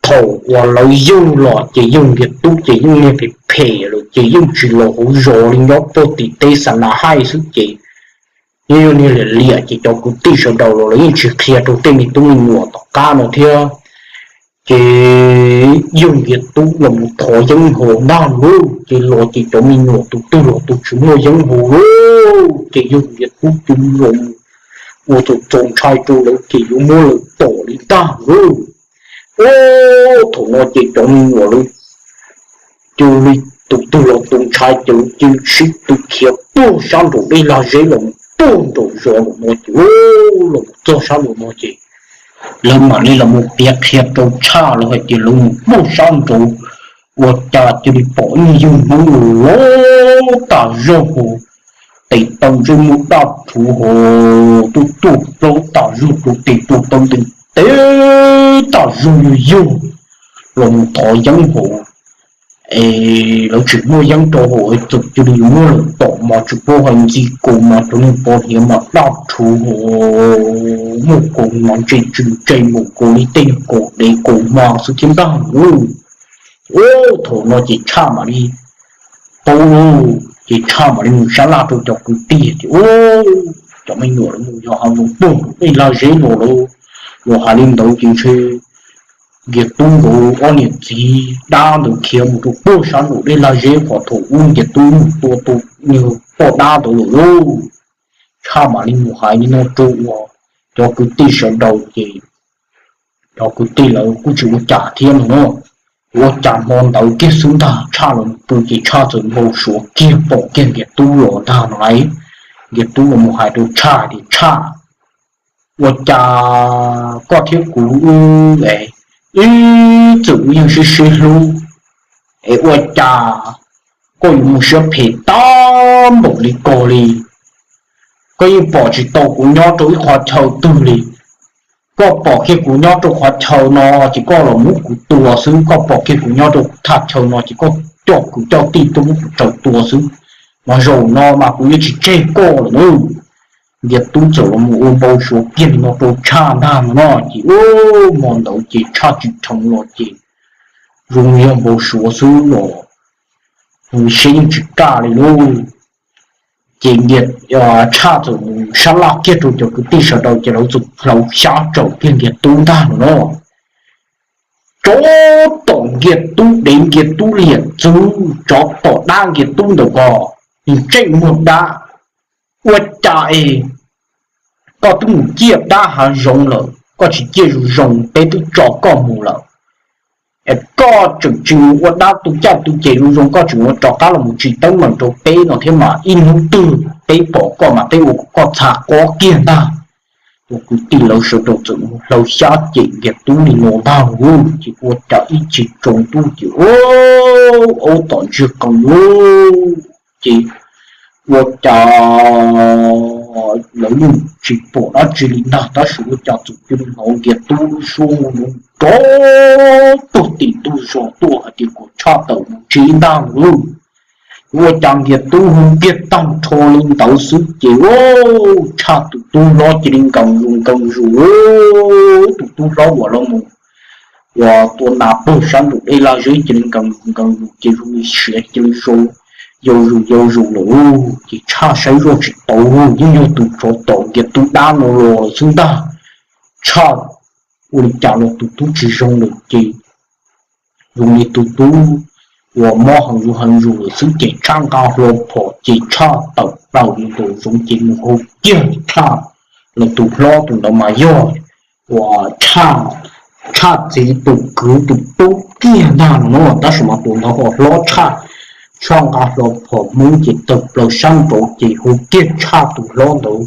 thaum uas lawv yug los ces yug Nkias Tub ces yeej niag phem phem lawm ces yeej tsis los hauv zos li, nyob puag tim teb xa na haij xwb ces yeej yog niag liam liam ces cov kwv tij sawv daws los lawv yeej tsis qhia rau tej me tub me nyuam tom qab no thiab. Ces yug Nkias Tub los mus thov yeeb haus ntag lauj, ces los ces cov me nyuam tus twg los tus tsis muaj yeeb haus lauj, ces yug Nkias Tub cia li los mus ua txaus ntshai rau lawv ces yuav muab lawv tom li ntag lauj. Ub, thaum no ces cov me nyuam lawv cia li tus twg los tus ntshai ces lawv cia li sib tw khiav puag sab nraum dej lag zeb los mus puag nraum zos lawm no ces, los mus txog sab nraum no ces lawv mam li los mus piav qhia rau Tshaj lawv hais tias lawv mus puag sab nraud ua cas cia li pom ib yawg Hmoob laus tas zog hos, tes taw ntsej muag daj rhuv hos, tuaj tuaj plaub tas zog rau tes rau taw ntees teb tas zog yug yug los mus thov yeeb hos. Es lawv tsis muaj yeeb rau hauv es txawm cia li muab lawv tom mas tsis paub hais ntxi kaus mas cov niag pov hniav mas daj rhuv hos, muaj kaus mas ntse tsw ntse mus kaus li tej niag kaus dev kaus hma xwb thiab ntag lauj. Ub, thaum no ces Tshaj mam li paub lauj, ces Tshaj mam li mus sab laj rau cov kwv tij tias, Ub, cov me nyuam lawv mus yos hav zoov puag nraum dej lag zeb no lawm, los hais li ntawd ces ntshe Nkias Tub nkawd ob niam txiv dab ntawd khiav mus rau puag sab nraum dej lag zeb qhov thaum ub Nkias Tub mus tua tus niag poj dab ntawd lawm lauj. Tshaj mam li mus hais li no rau uas cov kwv tij sawv daws ces cov kwv tij lawv kuj tsis ua cas thiab no na. Ua cas hmo ntawd kiag xwb ntag Tshaj los pw ces Tshaj txawm npau suav kiag pom kiag Nkias Tub los ntag no lauj. Nkias Tub los mus hais rau Tshaj tias, Tshaj, ua cas koj thiab kuv wb, ib txwm wb yeej sib sib hlub, es ua cas koj yuav mus siab phem tag npaum li ko li? Koj yeej pom tsis tau kuv nyob rau ib qhov chaw twg li. Koj pom kiag kuv nyob rau qhov chaw no ces koj los muab kuv tua xwb, koj pom kiag kuv nyob rau thaj chaw no ces koj coj kwv coj tij tuaj muab kuv raws tua xwb. Mas zaum no mas kuv yuav tsis tseg koj lawm na. Nkias Tub txawm los mus ua npau suav kiag li no rau Tshaj ntag no no ces ub, hmo ntawd ces Tshaj tsis dheev los ces zoo yog npau suav xwb los zoo siab yeej tsis kaj li lauj. Ces Tshaj txawm mus sab laj kiag rau cov kwv tij sawv daws ces lawv txawm hlawv xyab tsaws kiag Nkias Tub ntag no no. Tsov tom Nkias Tub dev, Nkias Tub liam txwv, tsov tom dab Nkias Tub ntawm ko, ntsej muag dab. Ua cas es koj twb mus ciaj dab hav zoov lawm, koj tsis ciaj zoo zoo peb twb tso koj mus lawm, es koj tseem tsis mus ua dab tu caj tu ces zoo zoo, koj tseem ua rov qab los mus tsim teeb meem rau peb no thiab mas ib hnub twg peb pom koj mas peb ua kom koj txha qob kiag ntag. Tus kwv tij lawv sawv daws txawm mus hlawv xyab cem Nkias Tub li no ntag lauj, ces ua cas ib tsis tsaus ntuj ces aub tom ntsiag qees lauj, ces ua cas lawv yeej tsis pom dab tsi li ntag, tab sis ua cas txawm cia li hnov Nkias Tub lub suab nrov tuag tim ntug zos tuaj hais tias kom Tshaj tawm mus tsev ntag lauj. Ua cas Nkias Tub hu kiag tag nrho li ntawd xwb ces Tshaj tus tub hlob cia li nkees zus nkees zus, tus tub hlob uas los mus uas tua nas puag sab nraum dej laj zeb cia li nkees zus nkees zus ces zoo li siav cia li zoo, yau zus yau zus lawm. Ces Tshaj saib zoj tsis tau, yeej yog tus tsov tom Nkias Tub dab no los lawm xwb ntag. Tshaj ua li cas los tus tub tsis zoo lawm ces zoo li tus tub uas mob heev zus heev zus lawm xwb ces Tshaj nqa hlo phom ces Tshaj tawm plaws mus nraum zoov ces mus hu kiag Tshaj los tus hlob tus ntawd mas yog uas Tshaj txiv tus kwv tus tub kiag ntag no, tab sis mas tus ntawd ho hlob Tshaj. Tshaj nqa hlo phom Hmoob ces tawm plaws sab nraud ces hu kiag Tshaj tus hlob ntawd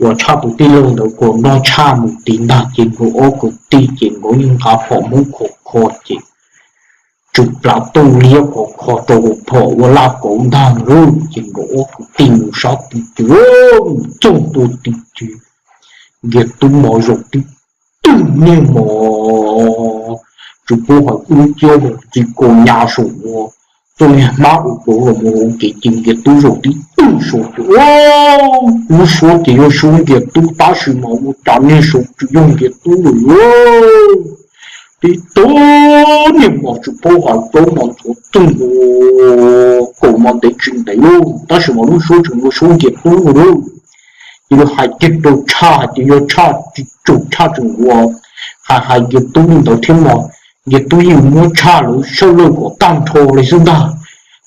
uas Tshaj tus tij laug ntawd kom nrog Tshaj mus tid ntag ces nkawd ob kwv tij ces nkawd yeej nqa phom Hmoob khov kho ces tsw plav tuj liab khov kho rau hauv phom ua laj kauv ntag lauj. Ces nkawd ob kwv tij mus sab tid ces mus txog ntua tid ces Nkias Tub mos zaum tib tug niag mos tsis paub hais ub ciab mus txi kaus nyas saum ua txoj niag hmab ua kauv los mus hauv kev ces Nkias Tub zaum tib tug saum ces ub, lub suab ces yog suab Nkias Tub tab sis mas ua cas niag saum tsis yog Nkias Tub lawm lauj. Ib tug niag mos tsis paub hais plaub mos ntxuav txuj nkaus, kaum mos ntev tsis ntev lauj, tab sis mas lub suab tseem ua suab nkias tub no lauj. Ces lawv hais kiag rau Tshaj hais tias yog Tshaj tsis tsum Tshaj tseem ua hais hais nkias tub li ntawd thiab mas nkias tub yeej muab Tshaj lawv sawb lawj kom tag nrho li xwb ntag.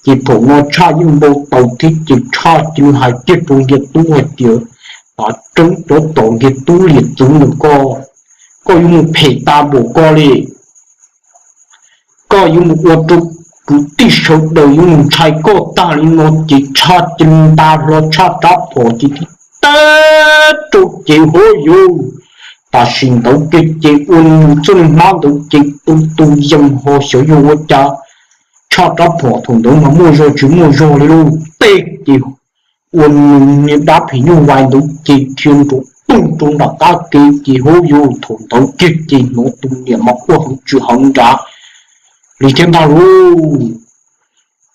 Ces thaum no Tshaj yeej npau taws thiab ces Tshaj cia li hais kiag rau nkias tub hais tias, Tav tseeb cov tom nkias tub liam txwv ntawm koj, koj yuav mus phem tas npaum ko li. Koj yuav mus ua rau kwv tij sawv daws yuav mus ntshai koj tag li no. Ces Tshaj cia li nta hlo Tshaj rab phom ces tib tag rau ces hov yus, tam sim ntawd kiag ces ua nws txoj niag hmab ntawd ces tu tu yees ho xyov yog ua cas Tshaj rab phom thaum ntawd mas muaj zog tsis muaj zog li lauj, tej ces ua nws niag dab phim nyuj vais ntawd ces dhia nrov toog rau nram qab kev ces hov yus, thaum ntawd kiag ces hnov tus niam mas quaj heev tsis heev nrad li thiab ntag lauj.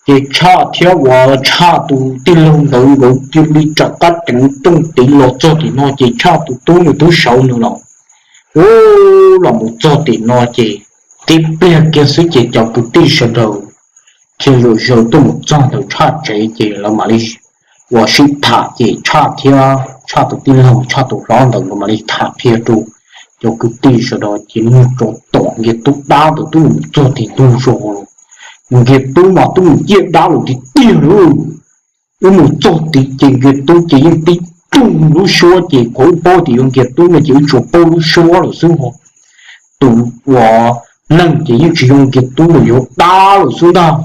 Ces Tshaj thiab uas Tshaj tus tij laug ntawd nkawd cia li rov qab ceev rooj tiv los txog tim no ces Tshaj tus tub nws twb sawv nws los, ub, los mus txog tim no ces tib pliag kiag xwb ces cov kwv tij sawv daws thiaj zaum zaws tuaj mus txog ntawm Tshaj tsev ces lawv mam li uas sib tham ces Tshaj thiab Tshaj tus tij laug Tshaj tus hlob ntawd nkawd mam li tham qhia rau cov kwv tij sawv daws ces mus rau tom nkias tub dab ntawd twb mus txog tim ntug zos los, nkias tub mas twb mus ciaj dab lawm tiag tiag lauj. Wb mus txog tid ces nkias tub ces yeej tib toog lub suab ces qhov wb paub tias yog nkias tub no ces wb tsuas paub lub suab lawm xwb ho. Tus uas neeg ces yeej tsis yog nkias tub lawm, yog dab lawm xwb ntag.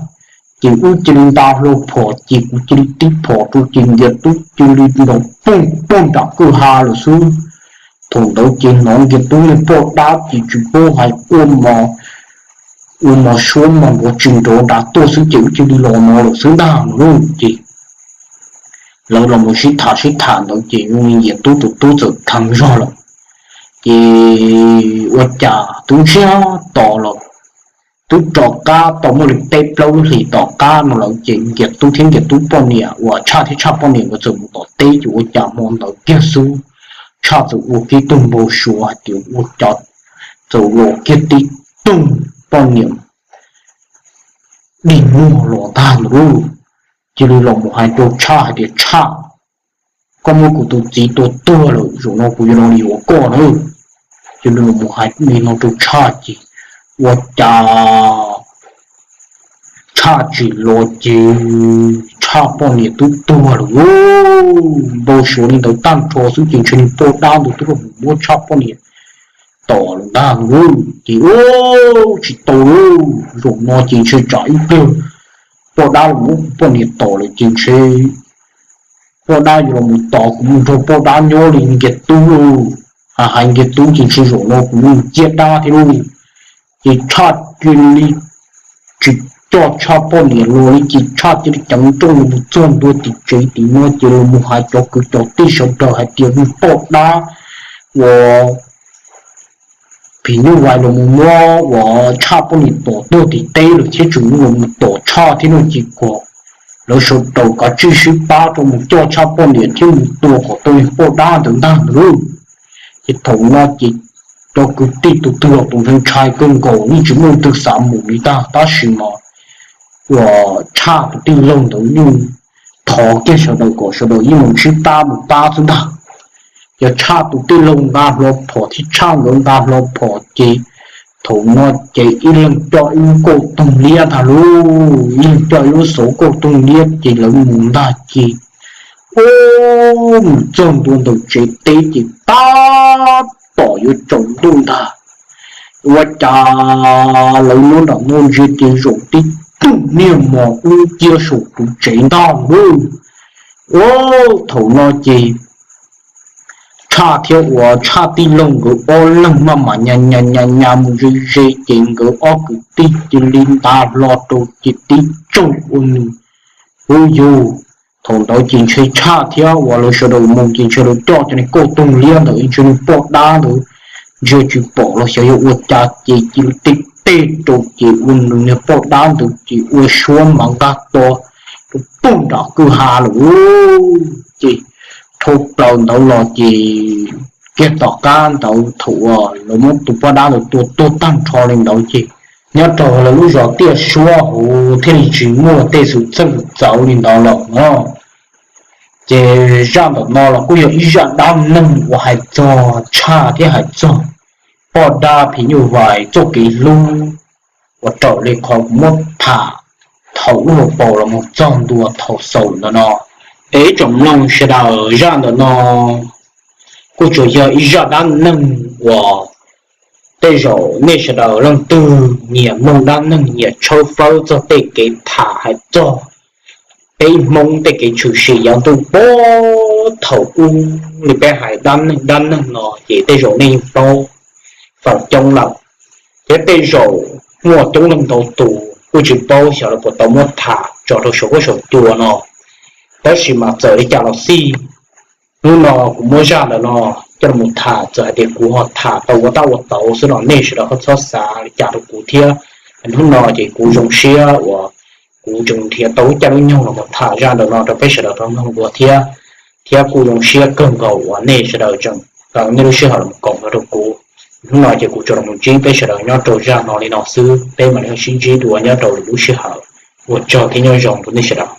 Ces wb cia li nta hlo phom ces kuv cia li tib phom rau ces nkias tub cia li nrov poog poog nram kwj ha lawm xwb. Thaum ntawd ces hnov nkias tub niag poj dab ces tsis paub hais ua mos, ua mos suab mos nrov tsis nrov nrad tuaj xwb ces wb cia li los no lawm xwb ntag no lauj. Ces lawv los mus sib tham sib tham ntawd ces zoo li nkias tub tus tub txawm dheev zog lawm. Ces ua cas twb ntsiag to los, twb rov qab tau muaj li peb plaub lub hlis tom qab no lawm ces nkias tub thiab nkias tub poj niam uas Tshaj thiab Tshaj poj niam nkawd txawm mus tom teb ces ua cas hmo ntawd kiag xwb Tshaj txawm ua kiag tug npau suav hais tias ua cas txawm los kiag tib tug poj niam dig muag los ntag ntag lauj. Cia li los mus hais rau Tshaj hais tias Tshaj, koj muab kuv tus txiv tua tuag lawm, zaum no kuv yuav los yuav koj na. Cia li los mus hais li no rau Tshaj ces ua cas Tshaj tsim los ces Tshaj poj niam twb tuag lawm lauj. Npau suav li ntawd tag nrho xwb ces ntshe niag poj dab ntawd twb los muab Tshaj poj niam tom lawm ntag lauj. Ces ua tsis tau lauj, zaum no ces ntshe tsam ib pliag poj dab los muab kuv poj niam tom lawm ces ntshe poj dab yuav los mus tos kuv mus nrog poj dab nyob li nkias tub lauj. Hais hais nkias tub ces ntshe zaum no kuv mus ciaj dab thiab lauj. Ces Tshaj cia li tsis coj Tshaj poj niam los li ces Tshaj cia li ceev nrooj los mus txog ntua tim tsev tim no ces los mus hais cov kwv cov tij sawv daws hais tias niag poj dab uas phim nyuj vais los mus muab uas Tshaj poj niam tom tuag tim teb lawm thiab tseem los mus tom Tshaj thiab no ces kom lawv sawv daws kav tsij sib pab rau mus coj Tshaj poj niam thiab mus tua kom tau niag poj dab ntawd ntag ntag lauj. Ces thaum no ces cov kwv tij tus twg los tus ntshai ntshai kawg nkaus yeej tsis muaj leej twg xav mus li ntag tab sis mas uas Tshaj tus tij laug ntawd yeej thov kiag sawv daws kom sawv daws yeej mus sib pab mus pab xwb ntag. Yog Tshaj tus tij laug nqa hlo phom thiab Tshaj nkawd nqa hlo phom ces thaum no ces ib leeg coj ib lub kauj toog liab ntag lauj, ib leeg coj ib lub xauv kauj toog liab ces lawv mus ntag ces ua mus txog ntua ntawm tsev teb ces tab tom yuav tsaus ntuj ntag. Ua cas lawv nyob nram no ntsia ces zaum tib tug niag mos dub nciab saum tus tsev ntag lauj. Ua thaum no ces Tshaj thiab uas Tshaj tij laug nkawd ob leeg maj mam nyas nyas nyas mus ze ze ces nkawd ob kwv tij cia li nta hlo rau ces tib tsaug ua nws. Ub yus, thaum ntawd ces ntshe Tshaj thiab uas lawv sawv daws mus ces ntshe lawv coj cov niag kauj toog liab ntawd ntshe niag poj dab ntawd ntsia tsis pom los xyov yog ua cas ces cia li tej tej rau ces ua nws niag poj dab ntawd ces ua suab mas nqag to rau pug nram kwj ha lawm. Ces dhau plaws ntawd los ces Kiag tom qab ntawd thaum uas lawv muab tus poj dab ntawd tua tuag tag nrho li ntawd ces nyob rau lawv lub zos Tiaj Suab hauv thiaj li tsis muaj tej xwm txheej txawv li ntawd lawm no. Ces zaj ntawm no los kuj yog ib zaj dab neeg uas hais txog tshaj thiab hais txog poj dab phim nyuj vais txoj kev hlub uas raws li qhov kuv muab tham thaum lub hauv paus los mus txog ntua thaum xaus ntawm no. Es ib tsoom mloog sawv daws, zaj ntawm no kuj tsuas yog ib zaj dab neeg uas tej zaum nej sawv daws leej twg nyiam mloog dab neeg nyiam tshawb fawb txog tej kev tham hais txog peb Hmoob tej kev tshwm sim yav ntuj puag thaum ub li peb hais dab neeg dab neeg no ces tej zaum nej yeej paub feem coob lawm. Thiab tej zaum muaj coob leej ntau tus kuj tsis paub xyov lawv puas tau muab tham tso rau saum huab saum cua no. Tab sis mas txawm li cas los xij, hnub no kuv muab zaj ntawm no coj los tham, txawm hais tias kuv ho tham tau ua tab ua tauv xwb los nej sawv daws ho txhob xav li cas rau kuv thiab. Hnub no ces kuv zoo siab uas kuv tseem nrhiav tau lub caij lub nyoog los mus tham zaj ntawm no rau peb sawv daws tau mloog dua thiab. Thiab kuj zoo siab kawg nkaus uas nej sawv daws tseem tau nej lub sij hawm los koom nrog rau kuv. Hnub no ces kuv tsuas los ntsib peb sawv daws nyob rau zaj no li no xwb, peb mam li ho sib ntsib dua nyob rau lwm lub sij hawm. Ua tsaug thiab nyob zoo rau nej sawv daws.